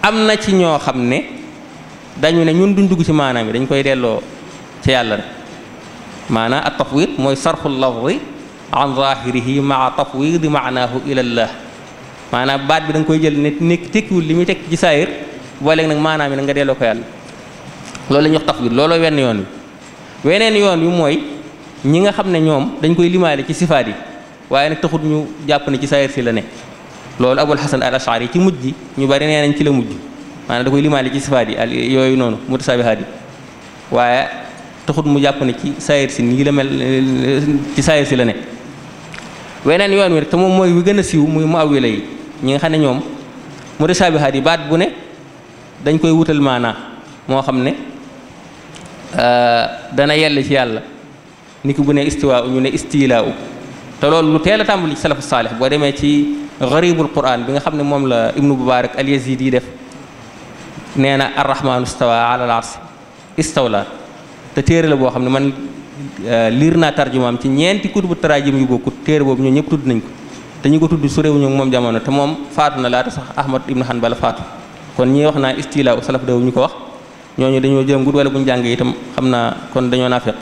am na ci ñoo xam ne dañu ne ñun duñ dugg ci maanaam yi dañ koy delloo ci yàlla rek maanaam at tafwid mooy sarful lafzi an zahirihi maa tafwidi maanaahu ilallah maanaam baat bi da nga koy jël ne nekk tekkiwul li muy tekk ci saayir boo léegi nag maanaam yi nag nga delloo ko yàlla loolu la ñuy wax tafwid looloo wenn yoon wi weneen yoon wi mooy ñi nga xam ne ñoom dañ koy limaale ci sifaat yi waaye nag taxut ñu jàpp ne ci saayir si la ne loolu abul hasan al ashari ci mujj gi ñu bari nee nañ ci la mujj maanaam da koy limaale ci sifaat yi yooyu noonu mutasaabihaat yi waaye taxut mu jàpp ne ci saayir si nii la mel ci saayir si la ne weneen yoon wi rek te moom mooy wi gën a siiw muy mu awwila yi ñi nga xam ne ñoom mutasaabihaat yi baat bu ne dañ koy wutal maanaa moo xam ne dana yell ci yàlla niki bu ne istiwaa ñu ne istilaa te loolu lu teel a tàmbali ci salafu saalih boo demee ci garibul quran bi nga xam ne moom la ibnu mubarak al yazidi yi def nee na arrahmanu istawa ala al arsi istawla te téere la boo xam ne man liir naa tarjumaam ci ñeenti kutubu tarajim yu bokkut téere boobu ñoo ñëpp tudd nañ ko te ñu ko tudd su réew ñu moom jamono te moom faatu na laata sax ahmad ibnu hanbal faatu kon ñi wax naa istila salaf daw ñu ko wax ñooñu dañoo jëm gud wala bu ñu jàngee itam xam naa kon dañoo naafiq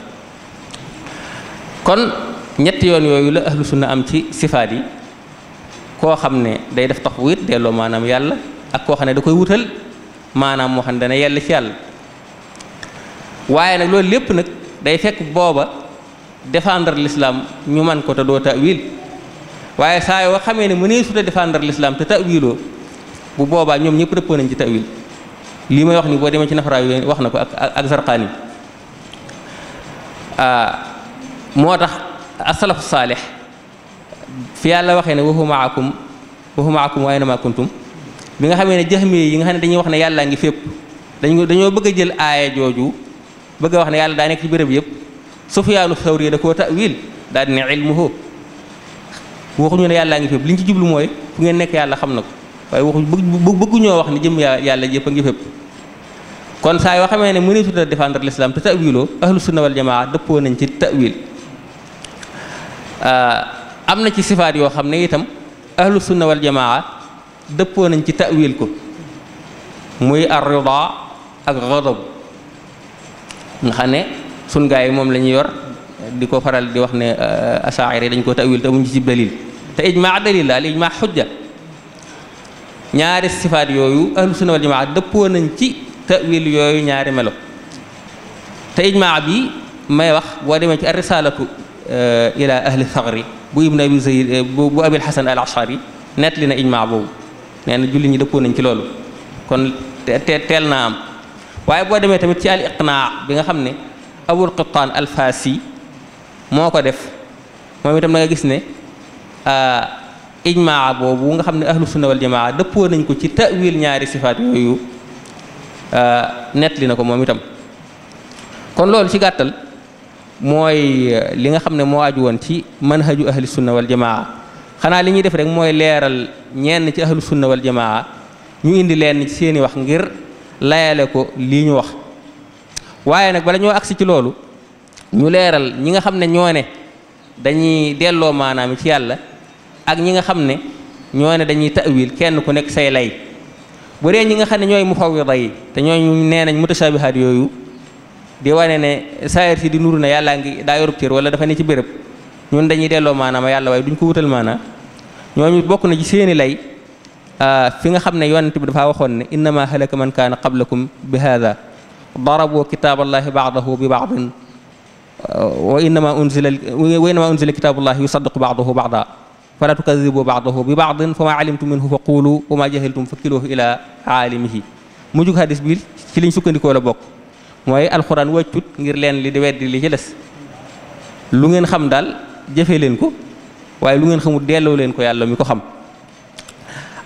kon ñetti yoon yooyu la ahlu sunna am ci sifaat yi koo xam ne day def tafwid delloo maanaam yàlla ak koo xam ne da koy wutal maanaam moo xam ne dana yell ci yàlla waaye nag loolu lépp nag day fekk booba défendre l'islam ñu man ko te doo ta'wil waaye saa yoo xamee ne mënee suta défendre l'islam te ta'wiloo bu boobaa ñoom ñëpp dëppoo nañ ci ta'wil lii may wax ni boo demee ci nafara yi wax na ko ak Zarqaani moo tax as-salafu saalih fi yàlla waxee ne wa huwa ma'akum wa aynama kuntum bi nga xamee ne jahmi yi nga xam ne dañuy wax ne yàllaa ngi fépp dañoo bëgg a jël aaya jooju bëgg a wax ne yàlla daa nekk ci béréb yëpp Sufyaanu Sawri da koo ta'wil daal di ne ilmuhu waxuñu ne yàllaa ngi fépp li ñu ci jublu mooy fu ngeen nekk yàlla xam na ko waaye waxuñ bëgguñoo wax ne jëm yàlla yëpp a ngi fépp kon saa yoo xamee ne mënee suta défendre l'islam te ta'wiloo ahlu sunna wal jamaa dëppoo nañ ci ta'wil am na ci sifaat yoo xam ne itam ahlu sunna wal jamaa dëppoo nañ ci ta'wil ko muy ar-rida ak ghadab nga xam ne sun gaa yi moom la ñuy yor di ko faral di wax ne asaa'iri dañ ko ta'wil te amuñ ci dalil te ijmaa dalil la al ijmaa xujja ñaari sifaat yooyu ahlu sunna wal jamaa dëppoo nañ ci ta'wil yooyu ñaari melo te ijmaa bi may wax boo demee ci ar-risalatu ila ahli thagri bu ibn abi zayd bu abil hasan al ashari nett li na ijmaa boobu nee na julli ñi dëppoo nañ ci loolu kon teel naa am waaye boo demee tamit ci al iqnaa bi nga xam ne abul qittaan al faasi moo ko def moom itam da nga gis ne ijmaa boobu nga xam ne ahlu sunna wal jamaa dëppoo nañ ko ci ta'wil ñaari sifaat yooyu nett li na ko moom itam kon loolu ci gàttal mooy li nga xam ne moo aju woon ci manhaju ahli sunna wal jamaa xanaa li ñuy def rek mooy leeral ñenn ci ahlu sunna wal jamaa ñu indi leen ci seeni wax ngir layale ko lii ñu wax waaye nag bala ñoo agsi ci loolu ñu leeral ñi nga xam ne ñoo ne dañuy delloo maanaam ci yàlla ak ñi nga xam ne ñoo ne dañuy ta'wil kenn ku nekk say lay bu dee ñi nga xam ne ñooy mufawwida yi te ñooñu nee nañ mutashabihaat yooyu di wane ne saayir si di nuru na yàllaa ngi daa yorub cër wala dafa ne ci béréb ñun dañuy delloo maanaam yàlla waaye duñ ko wutal maanaam ñooñu bokk na ci seeni lay fi nga xam ne yonent bi dafa waxoon ne innama halaka man kaana qablakum bi hada darabu kitaaballahi ba'dahu bi ba'din wa innama unzila kitaabullahi yusaddiqu ba'dahu ba'da fala tukadibu ba'dahu bi ba'din fa ma alimtum minhu fa qulu wa ma jahiltum fa kiluhu ila aalimihi mujug hadis bi ci liñ sukkandikoo la bokk mooy alxuraan wàccut ngir leen li di weddi li ci des lu ngeen xam daal jëfee leen ko waaye lu ngeen xamul delloo leen ko yàlla mi ko xam.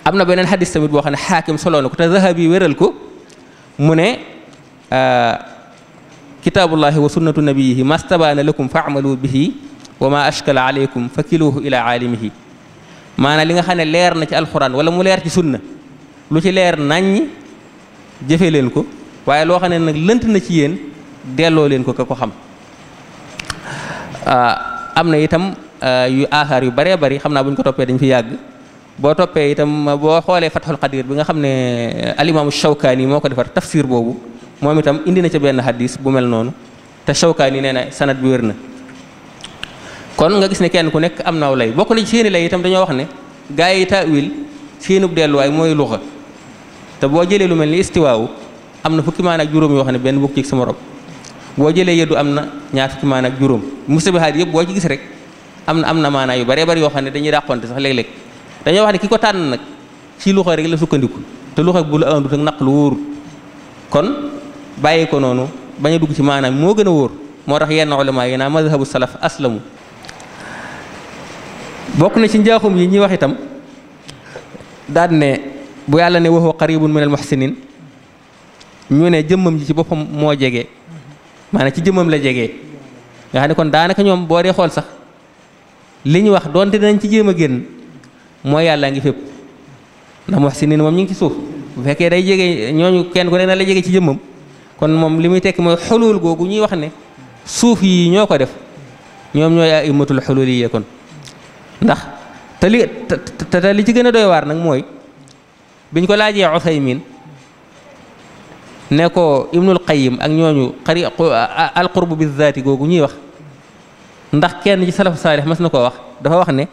am na beneen xadis tamit boo xam ne xaakim soloo na ko te Zahabi wéral ko mu ne kitaabullahi wa sunnatu nabiyihi mastabaana lakum faamalu bihi wa ma ashkala alaykum fa kiluhu ila aalimihi maanaam li nga xam ne leer na ci alxuraan wala mu leer ci sunna lu ci leer naññ jëfe leen ko waaye loo xam ne nag lënt na ci yéen delloo leen ko ka ko xam. am na itam yu aaxaar yu bëree bëri xam naa bu ñu ko toppee dañ fi yàgg boo toppee itam boo xoolee Fathul Qadir bi nga xam ne alimaamu Shawkaani moo ko defar tafsir boobu moom itam indi na ca benn hadis bu mel noonu te Shawkaani nee na sanad bi wér na. kon nga gis ne kenn ku nekk am naaw lay bokk na ci seeni lay itam dañoo wax ne gaa yi taawil seenub delluwaay mooy luxa te boo jëlee lu mel ni istiwaawu am na fukki maan ak juróom yoo xam ne benn bokk ci sa morom boo jëlee yeddu am na ñaar fukki maan ak juróom mustabihaat yëpp boo ci gis rek am na maanaa yu baree bari yoo xam ne dañuy dàqonte sax léeg-léeg dañoo wax ne ki ko tànn nag ci luxa rek la sukkandiku te luxa bu la andut ak naq lu wóorul kon bàyyi ko noonu bañ a dugg ci maanaam moo gën a wóor moo tax yenn ulama yi naa mazhabu salaf aslamu bokk na ci njaaxum yi ñuy wax itam daal ne bu yàlla ne wa huwa qaribun min al muhsinin ñu ne jëmmam ji ci boppam moo jege maanaam ci jëmmam la jege nga xam ne kon daanaka ñoom boo dee xool sax li ñu wax doonte dinañ ci jéem a génn mooy yàlla ngi fépp ndax muhsinin moom ñu ngi ci suuf bu fekkee day jege ñooñu kenn ku ne na la jege ci jëmmam kon moom li muy tekki mooy xulul googu ñuy wax ne suuf yi ñoo ko def ñoom ñooy aimatul xululiyya kon ndax te li ci gën a doy waar nag mooy biñ ko laajee Usaymin ne ko Ibnul Qayyim ak ñooñu alqurbu bi zaati googu ñuy wax ndax kenn ci salafu saalih mas na koo wax dafa wax ne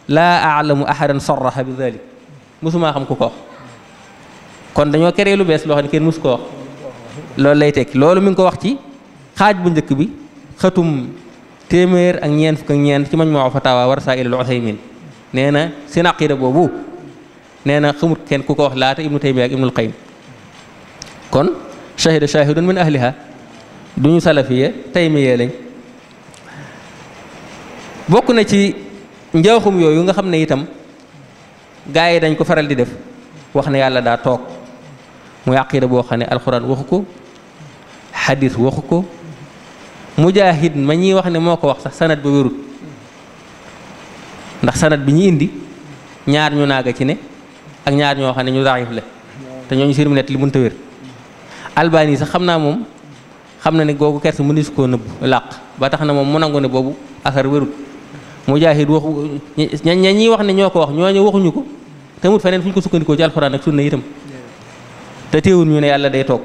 laa alamu ahadan sarraha bi zalik mosumaa xam ku ko wax kon dañoo keree lu bees loo xam ne kenn mosu ko wax loolu lay tekki loolu mi ngi ko wax ci xaaj bu njëkk bi xatum téeméer ak ñeent fukk ak ñeent ci Majmuu Fatawa wa Rasaa'ilul Usaymin nee na seen aqida boobu nee na xamut kenn ku ko wax laata Ibnu Taymiyya ak Ibnul Qayyim kon shahida shahidun min ahliha duñu salafiya taymiya lañ bokk na ci njaaxum yooyu nga xam ne itam gaa yi dañ ko faral di def wax ne yàlla daa toog muy aqida boo xam ne alxuraan waxu ko xadis waxu ko mujaahid ma ñuy wax ne moo ko wax sax sanad ba wérut ndax sanad bi ñu indi ñaar ñu naaga ci ne ak ñaar ñoo xam ne ñu daif la te ñooñu sirmu net li mënta wér albani sax xam naa moom xam na ne googu kersa mënees koo nëbb làq ba tax na moom mu nangu ne boobu asar wérut mujaahid waxu ña ñiy wax ne ñoo ko wax ñooñu waxuñu ko te mut feneen fu ñu ko sukkandikoo ci alxuraan ak sunna itam te teewul ñu ne yàlla day toog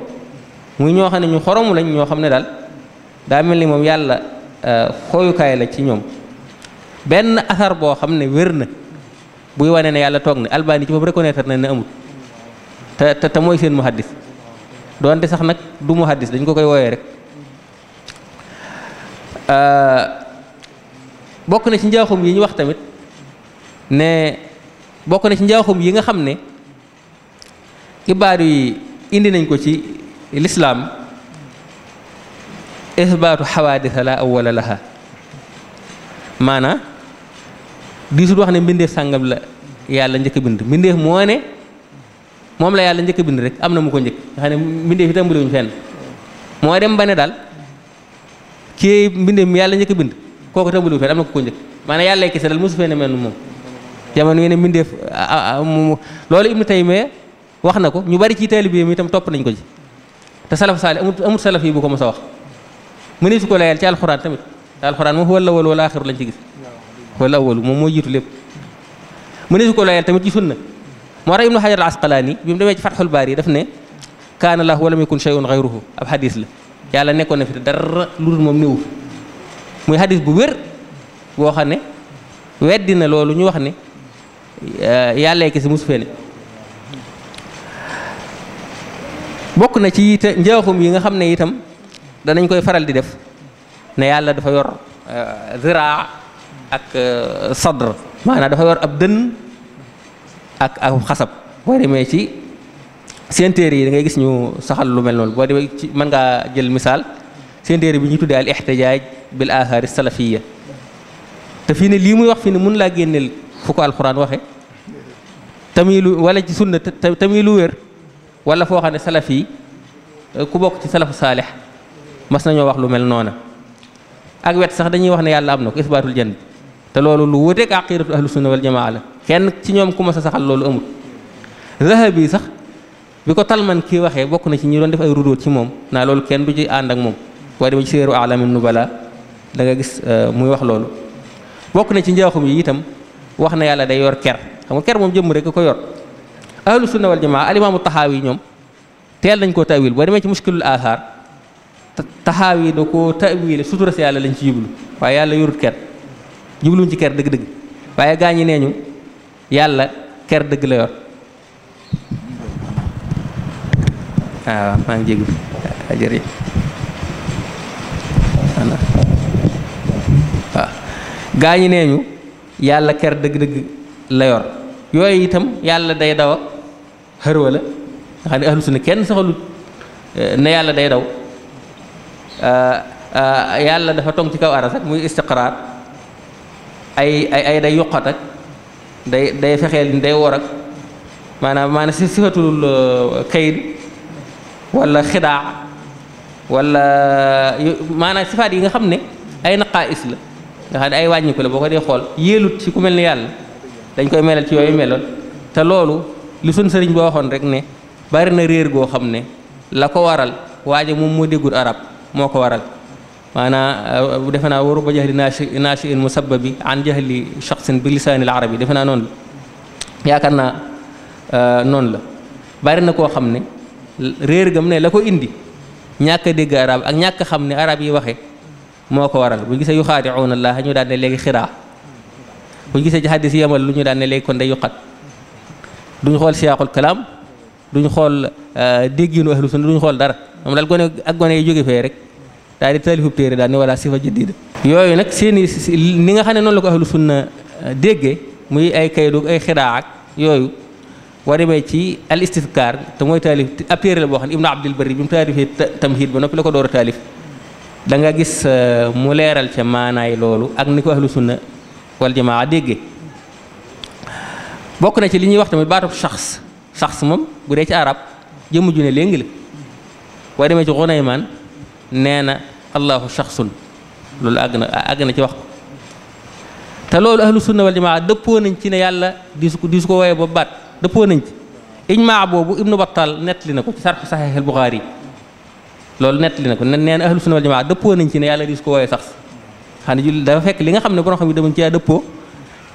muy ñoo xam ne ñu xoromu lañ ñoo xam ne daal daa mel ni moom yàlla xooyukaay la ci ñoom benn asar boo xam ne wér na buy wane ne yàlla toog na albani ci boobu reconnaître na ne amul te mooy seen muhaddis doonte sax nag du muhaddis dañ ko koy wooyee rek bokk na ci njaaxum yi ñu wax tamit ne bokk na ci njaaxum yi nga xam ne ibaadu yi indi nañ ko ci lislaam isbaatu xawaadisa la awwala laha maanaam diisut wax ne mbindeef sàngam la yàlla njëkk a bind mbindeef moo ne moom la yàlla njëkk a bind rek am na mu ko njëkk nga xam ne mbindeef yi tàmbaliwuñ fenn moo dem ba ne daal kii mbindeef mi yàlla njëkk a bind kooku tàmbaliwuñ fenn am na ku ko njëkk maanaam yàlla kese dal mosu fee ne mel ni moom jamono yi ne mbindeef loolu Ibnu Taymiyya wax na ko ñu bari ci taalibe mi itam topp nañ ko ci te salaf saali amut salaf yi bu ko mos a wax mëneesu ko layal ci alxuraan tamit te alxuraan moom huwa al-awwal wal aaxiru lañ ci gis wala awwalu moom moo jiitu lépp mu ne su ko layal tamit ci sunna moo tax Ibnu Hajar al Asqalaani bi mu demee ci Fathul Baari daf ne kaana lahu wa lam yakun shay'un ghayruhu ab xadis la yàlla nekkoon na fi te dara lu dul moom néew muy xadis bu wér boo xam ne weddi na loolu ñu wax ne yàlla kese musu fee ne bokk na ci te njaaxum yi nga xam ne itam danañ koy faral di def ne yàlla dafa yor ziraa ak sadr maanaam dafa yor ab dënn ak xasab boo demee ci seen téere yi da ngay gis ñu saxal lu mel noonu boo demee ci mën ngaa jël misaal seen téere bi ñu tuddee al ihtijaaj bil athar salafiyya te fii ne lii muy wax fii ne mun laa génneel fu ko alxuraan waxe tamilu wala ci sunna tamilu wér wala foo xam ne salaf yi ku bokk ci salafu saalix mas nañoo wax lu mel noona ak wet sax dañuy wax ne yàlla am na ko isbaatul jann te loolu lu wuteeg aqidatu ahlu sunna wal jamaa la kenn ci ñoom ku mas a saxal loolu amul Zahabi sax bi ko Talman kii waxee bokk na ci ñi doon def ay rudóot ci moom naa loolu kenn du ci ànd ak moom boo demee ci Seeru A'lamin Nubala da nga gis muy wax loolu bokk na ci njaaxum yi itam wax na yàlla day yor ker xam nga ker moom jëmm rek ko yor ahlu sunna wal jamaa alimaamu Taxaawi ñoom teel nañ koo tawil boo demee ci mushkilul athar Taxaawi da koo tawile sutura si yàlla lañ ci jublu waaye yàlla yorut ker jubluñ ci ker dëgg-dëgg waaye gaa ñi nee ñu yàlla ker dëgg la yor waaw maa ngi jéggu jërëjëf waaw gaa ñi nee ñu yàlla ker dëgg-dëgg la yor yooyu itam yàlla day daw xër wala nga xam ne ahlu sunna kenn saxalut ne yàlla day daw yàlla dafa tong ci kaw aras ak muy istiqraar ay day yuqat ak day fexeel day wor ak maanaam si sifatul kayit wala xidaa wala maanaam sifaat yi nga xam ne ay naqaais la nga xam ne ay wàññiku la boo ko dee xool yéelut ci ku mel ni yàlla dañ koy melal ci yooyu meloon te loolu li suñ sëriñ boo waxoon rek ne bari na réer goo xam ne la ko waral waaje moom moo déggul arab moo ko waral maanaam defe naa waru ba jahli naashi in musabbabi an jahli shaxsin bi lisaanil arabi defe naa noonu la yaakaar naa noonu la bari na koo xam ne réer gam ne la ko indi ñàkk a dégg arab ak ñàkk xam ne arab yi waxe moo ko waral bu gisee yu xaadi'uuna Allah ñu daan ne léegi xiraa bu gisee ci xaddis yamal lu ñu daan ne léegi kon day yuqat duñu xool siyaaqul kalaam duñu xool dégginu ahlu sunna duñu xool dara moom daal gone ak gone yi jóge fee rek daal di taalifub téere daal ni wala sifa jadida yooyu nag seeni ni nga xam ne noonu la ko ahlu sunna déggee muy ay kaydu ay xiraa ak yooyu boo demee ci al istizkaar te mooy taalif ab téere la boo xam ne ibnu abdul bari bi mu taalifee tamhid ba noppi la ko door a taalif da nga gis mu leeral ca maanaay loolu ak ni ko ahlu sunna wal jamaa déggee bokk na ci li ñuy wax tamit baatub shaxs moom bu dee ci arab jëmm ju ne léegi la boo demee ci Gunaymaan nee na allahu shaxsun loolu àgg na ci wax ko te loolu ahlu sunna wal jamaa dëppoo nañ ci ne yàlla di su ko woowee ba baat dëppoo nañ ci ijmaa boobu ibnu Battal nettali na ko ci sarx saxiix al Buxaari loolu nettali na ko nee na ahlu sunna wal jamaa dëppoo nañ ci ne yàlla di su ko woowee sax xam ne dafa fekk li nga xam ne borom xam yi damañ ci dëppoo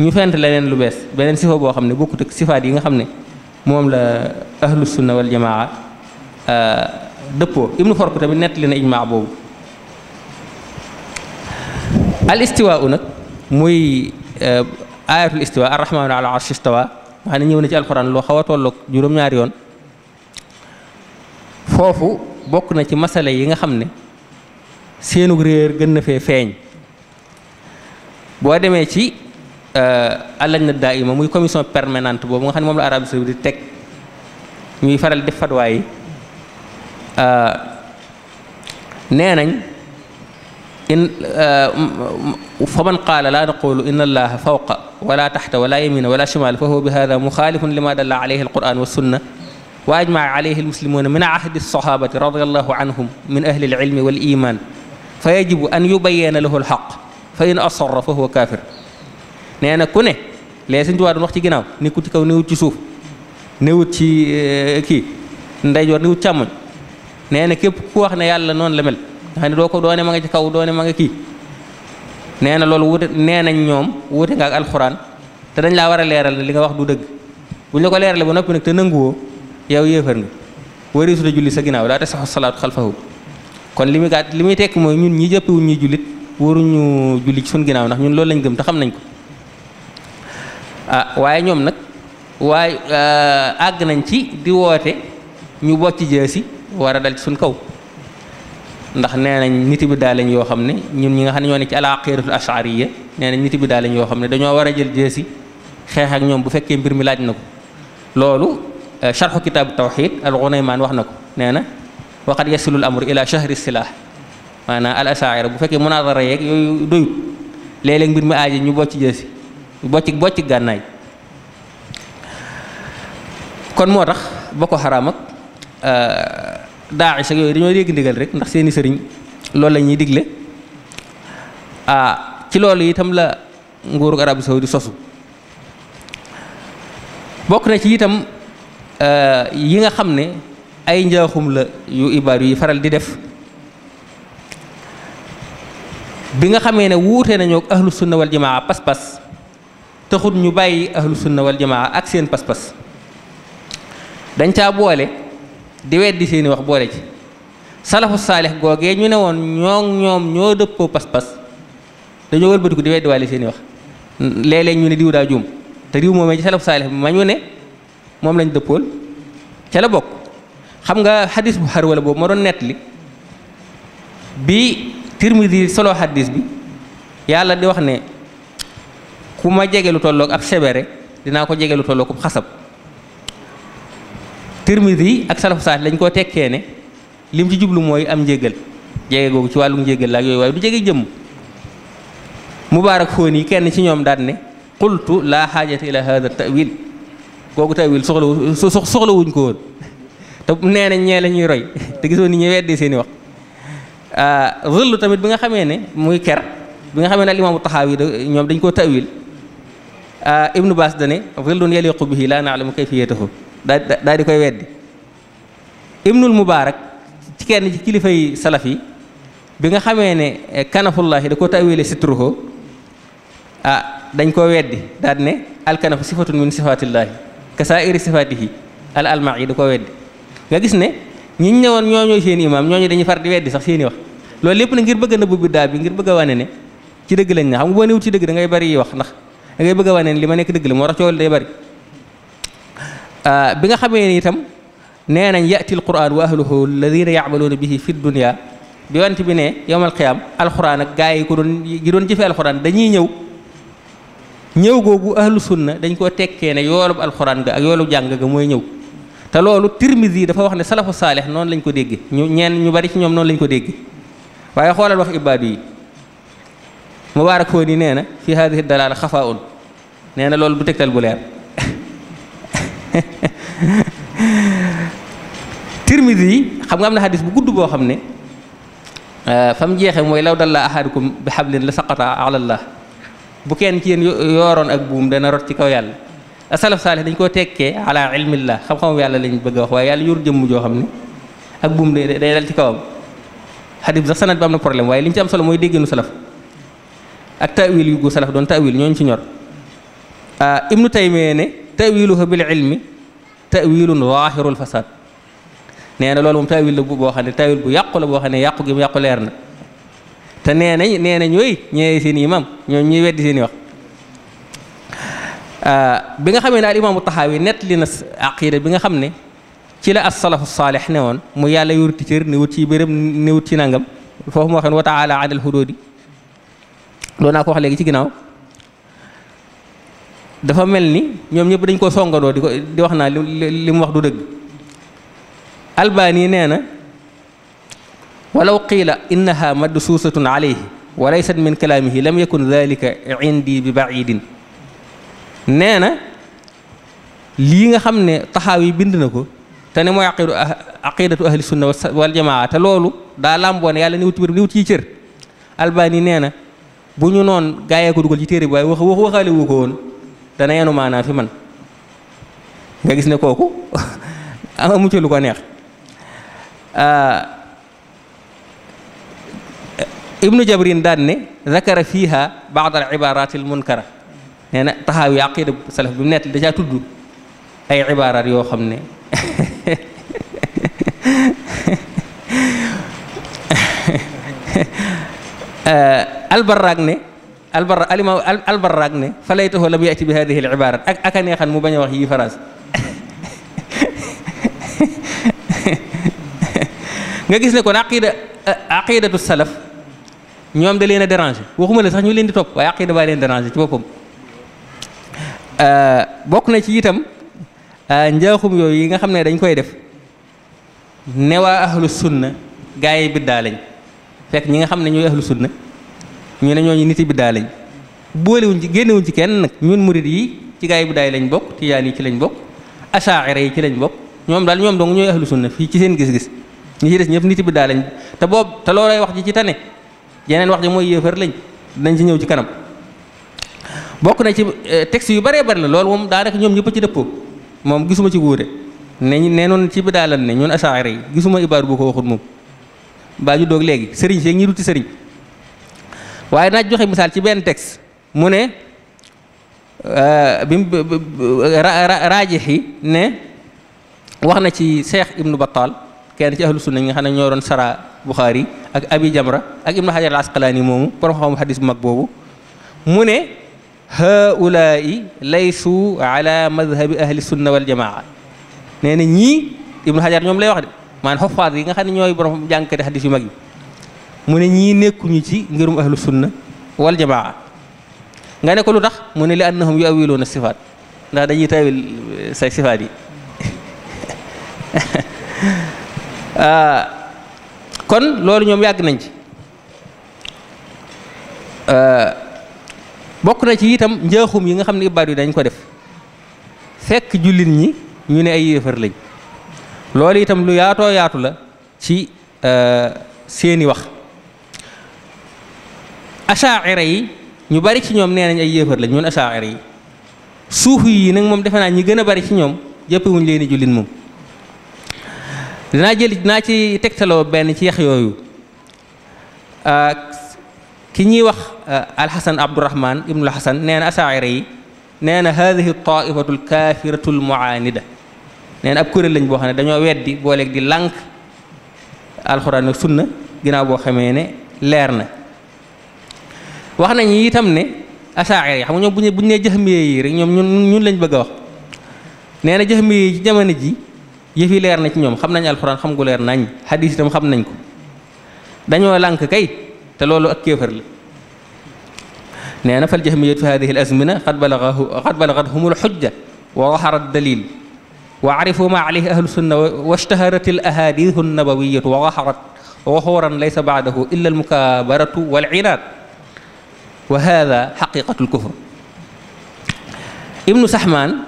ñu fent leneen lu bees beneen sifa boo xam ne bokkut ak sifaat yi nga xam ne moom la ahlu sunna wal jamaa dëppoo ibnu Fork tamit nettali na ijmaa boobu al istiwaa nag muy ayatul istiwa arrahmaanu ala arshi istawa nga xam ne ñëw na ci alxuraan loo xaw a tolloog juróom-ñaari yoon foofu bokk na ci masala yi nga xam ne seenug réer gën na fee feeñ boo demee ci allajna daaima muy commission permanente boobu nga xam ne moom la Arabie Saoudite teg ñuy faral def fatwa yi nee nañ in fa man qaala laa naqulu inna allaha fawqa wala taxta wala yamina wala shimal fa huwa bi hada muxaalifun lima dalla alayhi alquran wa sunna wa ajmaa alayhi almuslimuna min ahdi alsahabati radiallahu anhum min ahli alilmi wal iman fa yajibu an yubayyana lahu alxaq fa in asarra fa huwa kaafir nee na ku ne léegi Sëñ Tuubaa doon wax ci ginnaaw nekkut ci kaw newut ci suuf newut ci kii ndeyjoor newut càmmoñ nee na képp ku wax ne yàlla noonu la mel nga xam ne doo ne ma nga ci kaw doo ne ma nga kii nee na loolu wute nee nañ ñoom wuute nga ak alxuraan te dañ laa war a leeral ne li nga wax du dëgg bu ñu la ko leeralee ba noppi nag te nanguwoo yow yéefar nga wari su da julli sa ginnaaw laa tasaxu salaatu xalfahu kon li muy gàtt li muy tekki mooy ñun ñi jëppewuñ ñuy jullit waruñu julli ci suñ ginnaaw ndax ñun loolu lañ gëm te xam nañ ko waaye ñoom nag waaye àgg nañ ci di woote ñu bocc jeesi war a dal ci suñ kaw ndax nee nañ niti bi daa lañ yoo xam ne ñun ñi nga xam ne ñoo ne ci al aqidatul ashariya nee nañ niti bi daa lañ yoo xam ne dañoo war a jël jeesi xeex ak ñoom bu fekkee mbir mi laaj na ko loolu sharxu kitaabu tawxid al Ghunaymaan wax na ko nee na waqad yasilul amru ila shahri silah maanaam al ashaira bu fekkee munaadara yeeg yooyu doyut léeg-léeg mbir mi aaji ñu bocc jeesi bocc gànnaay kon moo tax Boko Haram ak Daesh ak yooyu dañoo dégg ndigal rek ndax seeni sëriñ loolu la ñuy digle ci loolu itam la nguurug Arabie Saoudi sosu bokk na ci itam yi nga xam ne ay njaaxum la yu ibaadu yi faral di def bi nga xamee ne wuute nañoo ak ahlu sunna wal jamaa pas-pas taxut ñu bàyyi ahlu sunna wal jamaa ak seen pas-pas dañ caa boole di weddi seeni wax boole ci salafu saalix googee ñu ne woon ñoom ñoo dëppoo pas-pas dañoo wëlbatiku di weddi waale seeni wax léeg-léeg ñu ne diw daa juum te diw moomee ci salafu saalix bi ma ñu ne moom lañ dëppool ca la bokk xam nga xadis bu xar wala boobu ma doon nettali bi Tirmidi solo xadis bi yàlla di wax ne ku ma jege lu tolloog ab sebere dinaa ko jege lu tolloog ab xasab Tirmidi ak salafu saalix lañ koo tekkee ne lim ci jublu mooy am njégal jege googu ci wàllu njégal la ak yooyu waaye du jege jëmm mubaarak foon yi kenn ci ñoom daan ne qultu laa xaajata ila hada tawil kooku tawil soxla wuñ ko woon te nee nañ ñee la ñuy roy te gisoo ni ñu weddee seeni wax zillu tamit bi nga xamee ne muy ker bi nga xamee ne al imaamu taxaawi ñoom dañ koo tawil ibnu baas dane zillun yaliqu bihi laa naalamu kayfiyatahu daa di koy weddi ibnul mubaarak ci kenn ci kilifay salaf yi bi nga xamee ne kanafullahi da ko tawile sitruhu dañ koo weddi daal ne alkanafu sifatun min sifatillaahi ka saa'iri sifatihi al alma'i da koo weddi nga gis ne ñiñ ne woon ñooñooy seen imaam ñooñu dañuy far di weddi sax seeni wax loolu lépp na ngir bëgg a nëbbu biddaa bi ngir bëgg a wane ne ci dëgg lañ ne xam nga boo newut ci dëgg da ngay bari wax ndax da ngay bëgg a wane ne li ma nekk dëgg la moo tax coow day bari bi nga xamee ni itam nee nañ yati al quran wa ahluhu alladina ya'maluuna bihi fi dunya bi wante bi ne yawmal qiyaam alquran ak gaa yi ko doon jëfe alquran dañuy ñëw googu ahlu sunna dañ koo tekkee ne yoolub alquran ga ak yoolub jàng ga mooy ñëw te loolu Tirmidi dafa wax ne salafu saalix noonu lañ ko dégge ñu bari ci ñoom noonu lañ ko dégge waaye xoolal wax ibaadu yi mubaarak foo ni nee na fi hadihi dalaala xafaun nee na loolu du tegtal bu leer Tirmidi yi xam nga am na xadis bu gudd boo xam ne fa mu jeexee mooy law dalla ahadukum bi hablin la saqata ala llah bu kenn ci yéen yooroon ak buum dana rot ci kaw yàlla asalaf saalih dañ koo tekkee ala ilmillah xam-xamu yàlla lañ bëgg a wax waaye yàlla yor jëmm joo xam ne ak buum day dal ci kawam xadis bi sax sanad bi am na problème waaye li ñu ci am solo mooy dégginu salaf ak tawil yu gu salaf doon tawil ñooñu ci ñor ibnu taymiya ne tawiluhu bil ilmi tawilun zahirul fasad nee na loolu moom tawil la boo xam ne tawil bu yàqu la boo xam ne yàqu gi mu yàqu leer na te nee nañ ñooy ñee seen imam ñoo ñuy weddi seen i wax bi nga xamee ne al imaamu taxaawi nett li na aqida bi nga xam ne ci la as salafu saalih ne woon mu yàlla yuruti cër ne wut ci béréb ne wut ci nangam foofu moo xam ne wa taala anil hududi doon naa ko wax léegi ci ginnaaw dafa mel ni ñoom ñëpp dañ koo songandoo di wax naa li mu wax du dëgg albani nee na walaw qiila innaha madsuusatun alayhi wa laysat min kalaamihi lam yakun dalika indi bi baidin nee na lii nga xam ne taxaawi bind na ko te ne mooy aqidatu ahli sunna wal jamaa te loolu daa làmboo ne yàlla ni wut ci cër albani nee na bu ñu noon gaayee ko dugal ci téere bi waaye waxaale wu ko woon dana yenu maanaa fi man nga gis ne kooku amu ci lu ko neex ibnu jabrin daan ne zakara fiha baad al ibarat al munkara nee na taxaawi aqida salaf bi mu nett da caa tudd ay ibaaraat yoo xam ne albarraag ne alimaam albarraag ne fa laytahu lam yati bi hadihi al ibarat ak a neexan mu bañ a wax yi phrase nga gis ne kon aqidatu salaf ñoom da leen a déranger waxuma la sax ñu leen di topp waaye aqida baa leen déranger ci boppam bokk na ci itam njaaxum yooyu yi nga xam ne dañ koy def ne waa ahlu sunna gaa yi biddaa lañ fekk ñi nga xam ne ñooy ahlu sunna ñu ne ñooñu niti biddaa lañ boolewuñ ci génnewuñ ci kenn nag ñun murid yi ci gaa yi biddaa yi lañ bokk tijaan yi ci lañ bokk asaa'ira yi ci lañ bokk ñoom daal ñoom dong ñooy ahlu sunna fii ci seen gis-gis ñi ci des ñëpp niti biddaa lañ te boobu te loolay wax ji ci tane yeneen wax ji mooy yéefar lañ dinañ ci ñëw ci kanam bokk na ci texte yu bëree bëri la loolu moom daanaka ñoom ñëpp ci dëppoo moom gisuma ci wuute ne noonu ci biddaa lan ne ñun asaa'ira yi gisuma ibaadu bu ko waxut moom baa ju doog léegi sëriñ seeg ñi duti sëriñ waaye naa joxe misaal ci benn texte mu ne raajix yi ne wax na ci Cheikh Ibnu Battal kenn ci ahlu sunna ñi nga xam ne ñoo doon sara Bukhari ak Abi Jamra ak Ibnu Hajar al Asqalaani moomu borom xam xadis bu mag boobu mu ne haulaai laysu ala madhabi ahli sunna wal jamaa nee na ñii Ibnu Hajar ñoom lay wax de maanaam xoffaat yi nga xam ne ñooy borom jàngkati xadis yu mag yi mu ne ñii nekkuñu ci ngirum ahlu sunna wal jamaa nga ne ko lu tax mu ne li annahum yuawiluuna sifaat ndax dañuy tawil say sifaat yi kon loolu ñoom yàgg nañ ci bokk na ci itam njaaxum yi nga xam ne ibaadu yi dañ ko def fekk jullit ñi ñu ne ay yéefar lañ loolu itam lu yaatoo yaatu la ci seeni wax asaa'ira yi ñu bari ci ñoom nee nañ ay yéefar lañ ñun asaa'ira yi suufi yi nag moom defe naa ñi gën a bari ci ñoom jëppewuñ leen i jullit moom dinaa ci tegtaloo benn ci yax yooyu ki ñuy wax alxasan abdurahman ibnul xasan nee na asaa'ira yi nee na hadihi taifatu lkafiratu lmuaanida nee na ab kuréel lañ boo xam ne dañoo weddi booleeg di lànk alxuraan ak sunna ginnaaw boo xamee ne leer na wax nañu itam ne asaa'ira yi xam nga ñoom bu ñu nee jahmiya yi rek ñoom ñun lañ bëgg a wax nee na jahmiya yi ci jamono ji yëf yi leer na ci ñoom xam nañ alxuraan xam gu leer nañ xadiis itam xam nañ ko dañoo lànk kay te loolu ak kéefar la nee na fal jahmiyatu fi hadihi al azmina qad balagathum al xujja wa zahara ad dalil wa arifu ma alayhi ahlu sunna wa ishtaharat al ahadithu an nabawiyatu wa zaharat zuhuran laysa ba'dahu illa al mukabaratu wal inad wa hada xaqiqatu al kufr ibnu Sahman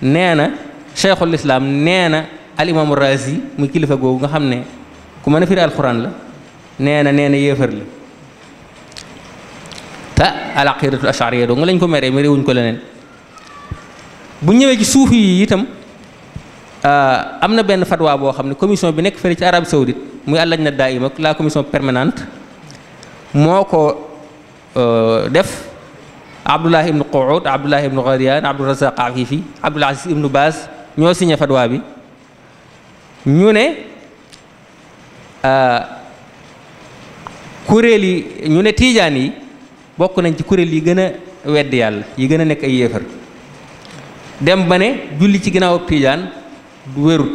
nee na cheikhul islam nee na al imaamu Razi muy kilifa googu nga xam ne ku mën a firi alxuraan la nee na yéefar la te al aqidatu ashariya doo nga lañ ko meree wuñ ko leneen bu ñëwee ci suufi yi itam am na benn fatwa boo xam ne commission bi nekk fële ci Arabie Saoudite muy al-lajna daa'ima la commission permanente moo ko def Abdullah ibnu Quud Abdullah ibnu Ghadiyan Abdul Razaq Afifi Abdul Aziz ibnu Baaz ñoo signé fatwa bi ñu ne kuréel yi ñu ne tiijaan yi bokk nañ ci kuréel yi gën a weddi yàlla yi gën a nekk ay yéefar dem ba ne julli ci ginnaaw ab tiijaan du wérut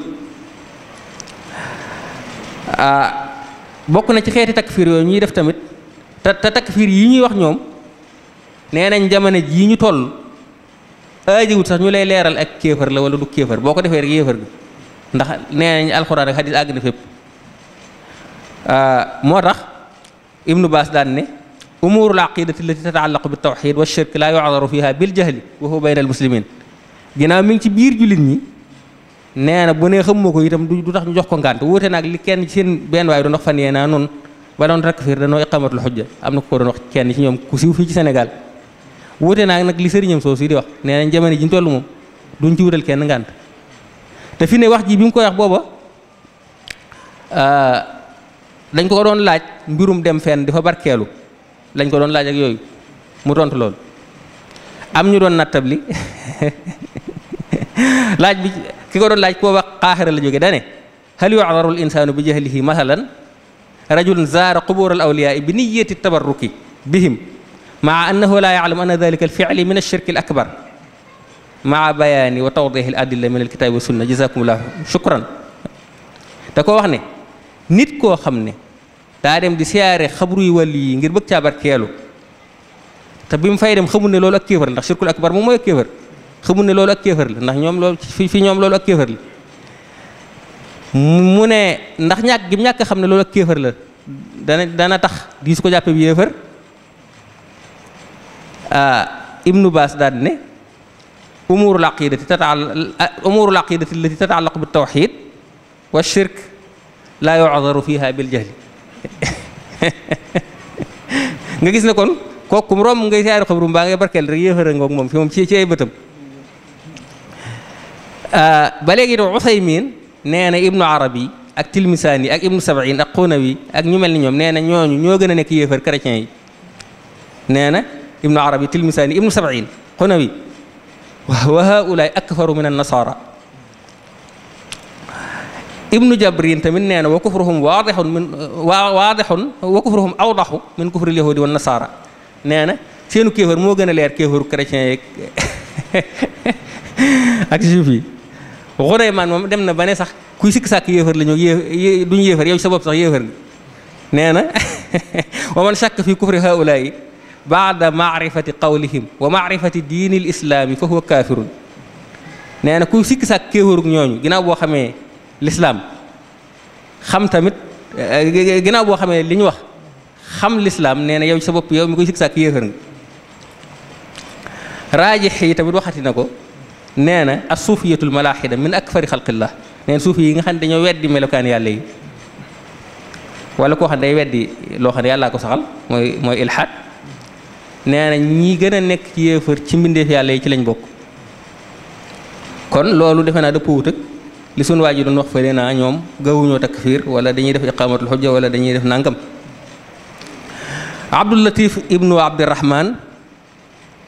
bokk na ci xeeti takfiir yooyu ñuy def tamit te takfiir yi ñuy wax ñoom nee nañ jamono jii ñu toll aajewut sax ñu lay leeral ak kéefar la wala du kéefar boo ko defee rek yéefar bi ndax nee nañ alxuraan ak xadiis àgg na fépp moo tax ibnu Baas daan ne umuurul aqidati allati tataallaqu bi tawxid wa shirk laa yu'daru fiha bil jahli wa huwa bayna al muslimin ginnaaw mi ngi ci biir jullit ñi nee na bu nee xamuma ko itam du tax ñu jox ko ngànt wuute nag li kenn ci seen benn waaye doon wax fan yee naa noonu ba doon takfiir danoo iqamatul xujja am na ko doon wax kenn ci ñoom ku siiw fii ci Sénégal wuute naa nag li sëriñam soosu di wax nee nañ jamono ji ñu toll moom duñ ci wutal kenn ngànt te fi ne wax ji bi mu koy wax booba dañ ko doon laaj mbirum dem fenn di fa barkeelu lañ ko doon laaj ak yooyu mu tontu loolu. am ñu doon nattabli laaj bi ki ko doon laaj koo wax Qaaxira la jóge dane hal yu'daru al insaanu bi jahlihi masalan rajulun zaara qubur al awliyaa bi niyyati tabarruki bihim maa annahu laa ya'lamu anna dhalika al fi'lu min ash-shirk al akbar maa bayaani wa tawdihi al adilla min al kitaabi wa sunna jazakumullahu shukran. da ko wax ne nit koo xam ne daa dem di siyaare xabru yu wàllu yi ngir bëgg caa barkeelu te bi mu fay dem xamul ne loolu ak kéefër la ndax shirkul akbar moom mooy ak kéefër xamul ne loolu ak kéefër la ndax ñoom loolu fi ñoom loolu ak kéefër la mu ne ndax ñàkk gi ñàkk xam ne loolu ak kéefër la dana tax di su ko jàppee bi yéefër ibnu baas daal ne umurul aqidati allati tataallaqu bit tawxid wa shirk laa yu'daru fiha bil jahli nga gis ne kon kooku mu romb ngay siyaare xabru mbaa ngay barkeel rek yéefara ngoog moom fi moom ci ay bëtam. ba léegi do Usaymin nee na ibnu arabi ak tilmisaani ak ibnu sabain ak xunawi ak ñu mel ni ñoom nee na ñooñu ñoo gën a nekk yéefar chrétiens yi. nee na ibnu arabi tilmisaani ibnu sabain xunawi wa haulaay akfaru min an-nasara. ibnu jabrin tamit nee na wa kufruhum waadixun wa kufruhum awdaxu min kufril yahudi wan nasara. nee na seenu kéefar moo gën a leer kéefaru chrétien yeeg ak juif yi. Xudaymaan moom dem na ba ne sax kuy sikk sàkk yéefar la ñoo duñu yéefar yow sa bopp sax yéefar nga. nee na wa man shakka fi kufri haulaai baada maarifati qawlihim wa maarifati diini l islaami fa huwa kaafirun. nee na kuy sikk sàkk kéefarug ñooñu ginnaaw boo xamee lislaam xam tamit ginnaaw boo xamee li ñu wax xam lislaam nee na yow sa bopp yow mi koy sikk sàkk yéefar nga. raajix yi tamit waxati na ko nee na as suufiyatul malaaxida min akfari xalqillah. nee na suufi yi nga xam ne dañoo weddi melokaan yàlla yi wala koo xam ne day weddi loo xam ne yàllaa ko saxal mooy ilhaad. nee na ñi gën a nekk ci yéefar ci mbindeef yàlla yi ci lañ bokk. kon loolu defe naa dëppoo wut ak li sunu waa ji doon wax fële naa ñoom gawuñoo takfiir wala dañuy def iqaamatul xujja wala dañuy def nangam. Abdul Latif ibnu Abdirahman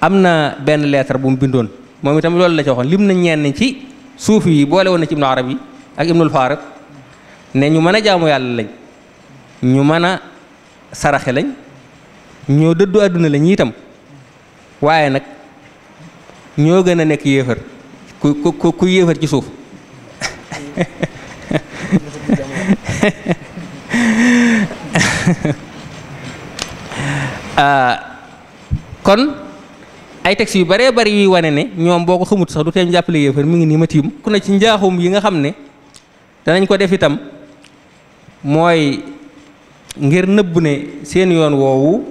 am na benn lettre bu mu bindoon moom itam loolu la ci waxoon lim na ñenn ci suufi yi boole woon na ci ibnu arabi ak ibnul farid ne ñu mën a jaamu yàlla lañ ñu mën a saraxe lañ ñoo dëddu àdduna lañ itam waaye nag ñoo gën a nekk yéefar ku yéefar ci suuf. kon ay textes yu baree bari yuy wane ne ñoom boo ko xamut sax du teem jàppale yéefar mi ngi nii ma tiim ku ne ci njaaxum yi nga xam ne danañ ko def itam mooy ngir nëbb ne seen yoon woowu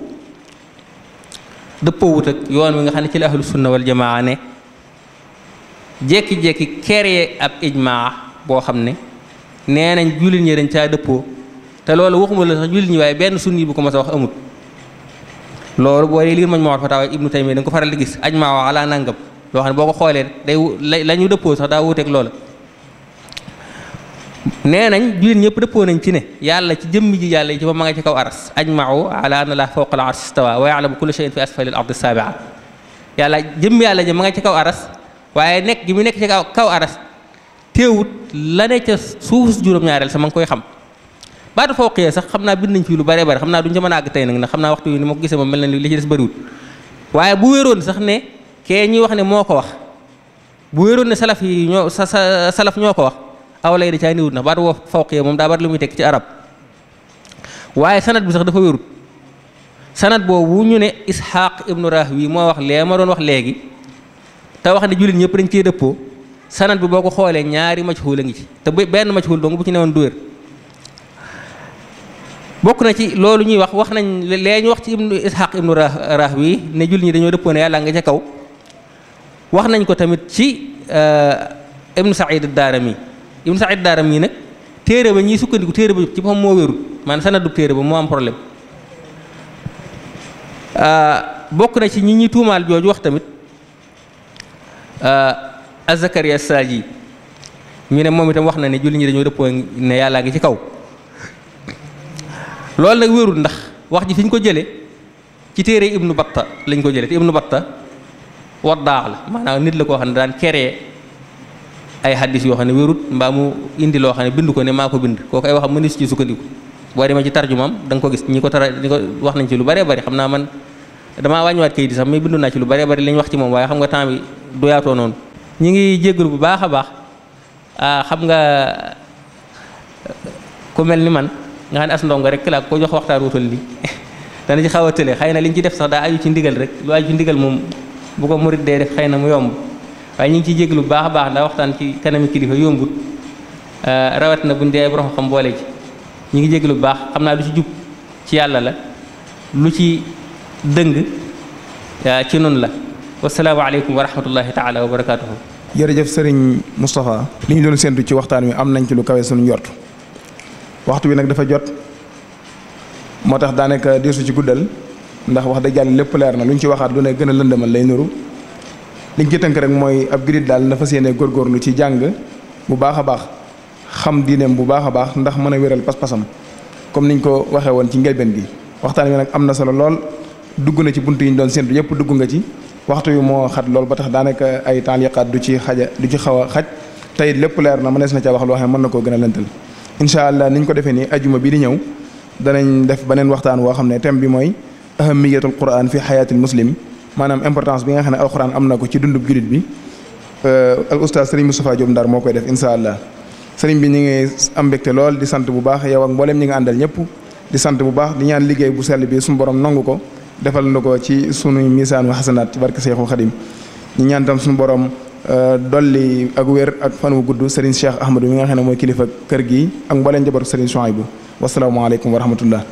dëppoowut ak yoon wi nga xam ne ci la ahlu sunna wal jamaa ne jékki-jékki créer ab ijmaa boo xam ne nee nañ jullit ñi dañ caa dëppoo te loolu waxuma la sax jullit ñi waaye benn sunni bu ko mas a wax amut. loolu boo dee liir mañ moo fatawa ibnu taymiya da nga ko faral di gis ajmaa ala nangam loo xam ne boo ko xoolee day la ñu dëppoo sax daa wuuteeg loola. nee nañ jullit ñëpp dëppoo nañ ci ne yàlla ci jëmmi ji yàlla yi ci ba ma nga ci kaw aras ajmau ala anna la fawqa al arsh istawa wa ya'lamu kulla shay'in fi asfali al ardi sabia. yàlla jëmmi yàlla ji ma nga ci kaw aras waaye nekk gi mu nekk ci kaw aras teewut la ne ca suuf juróom-ñaareel sa ma ngi koy xam. baatu fawqiyya sax xam naa bind nañ fii lu bare bare xam naa duñ ca mën a àgg tey nag ndax xam naa waxtu yi ni ma ko gisee moom mel na li ci des bëriwut waaye bu wéroon sax ne kee ñuy wax ne moo ko wax bu wéroon ne salaf yi ñoo salaf ñoo ko wax aw lay da caa niwut ndax baatu fawqiyya moom daa bari lu muy tekk ci arab waaye sanad bi sax dafa wérut. sanad boobu ñu ne Isxaaq ibnu Rahwi moo wax lee ma doon wax léegi te wax ne jullit ñëpp dañ cee dëppoo sanad bi boo ko xoolee ñaari majhuul a ngi ci te benn majhuul dong bu ci newoon du wér. bokk na ci loolu ñuy wax nañ lee ñu wax ci ibnu Isxaaq ibnu Rahwi ne jullit ñi dañoo dëppoo ne yàlla nga ca kaw wax nañ ko tamit ci ibnu Saïd ad-Daarimi ibnu Saïd ad-Daarimi nag téere ba ñiy sukkandiku téere ba ci boppam moo wérul maanaam sanadu téere ba moo am problème. bokk na ci ñi ñuy tuumaal jooju wax tamit Az-Zakariya as-Saaji ñu ne moom itam wax na ne jullit ñi dañoo dëppoo ne yàllaa ngi ci kaw. loolu nag wérul ndax wax ji fi ñu ko jëlee ci téere Ibnu Batta lañ ko jëlee te Ibnu Batta waddaax la maanaam nit la koo xam ne daan créer ay hadis yoo xam ne wérut mbaa mu indi loo xam ne bind ko ne maa ko bind kooku ay waxam mënees ci sukkandiku boo demee ci tarjumam da nga ko gis ñi ko wax nañ ci lu bëree bëri xam naa man damaa wàññiwaat kayit yi sax mais bindu naa ci lu bëree bëri li ñu wax ci moom waaye xam nga temps bi du yaatoo noonu. ñi ngi jéggalu bu baax a baax xam nga ku mel ni man nga xam ne as ndongo rek laa ko jox waxtaan wutal li dana ci xaw a tële xëy na li ñu ci def sax daa aju ci ndigal rek lu aju ci ndigal moom bu ko murit dee def xëy na mu yomb waaye ñu ngi ciy jéggalu bu baax a baax ndax waxtaan ci kanami kilifa yombut rawat na buñ dee borom xam boole ci ñu ngi jéggalu bu baax xam naa lu ci jub ci yàlla la lu ci dëng ci nun la wasalaamu aleykum wa rahmatullahi taala wa barakatuhu. jërëjëf sëriñ Moustapha li ñu doon séntu ci waxtaan wi am nañ ci lu kawe suñu njort waxtu wi nag dafa jot moo tax daanaka deesu ci guddal ndax wax dëgg yàlla lépp leer na lu ñu ci waxaat lu ne gën a lëndëmal lay nuru liñ ci tënk rek mooy ab jurit daal na fas yéene góorgóorlu ci jàng bu baax a baax xam diineem bu baax a baax ndax mën a wéral pas-pasam comme niñ ko waxee woon ci njëlbeen gi waxtaan wi nag am na solo lool dugg na ci bunt yi ñu doon séntu yëpp dugg nga ci waxtu wi moo xat lool ba tax daanaka ay taaliqaat du ci xaw a xaj tey lépp leer na mënees na ca wax loo xam ne mën na koo gën a lëntal incha allah niñ ko defee nii ajuma bi di ñëw danañ def beneen waxtaan woo xam ne thème bi mooy ahamiyatul quran fi xayaatil muslim maanaam importance bi nga xam ne alquran am na ko ci dundub julit bi al oustaz sëriñ Moustapha Diop Ndar moo koy def incha allah sëriñ bi ñu ngi am mbégte lool di sant bu baax yow ak mboolem ñi nga àndal ñëpp di sant bu baax di ñaan liggéey bu sell bi suñu borom nangu ko defal na ko ci sunuy misaanu xasanaat ci barke Seexul Xadim ñu ñaan tam suñu borom dolli ak wér ak fan wu gudd Serigne Cheikh Ahmadou mi nga xam ne mooy kilifa kër gi ak mbooleem njabootu Serigne Souhaïbou wasalaamaaleykum wa rahmatullah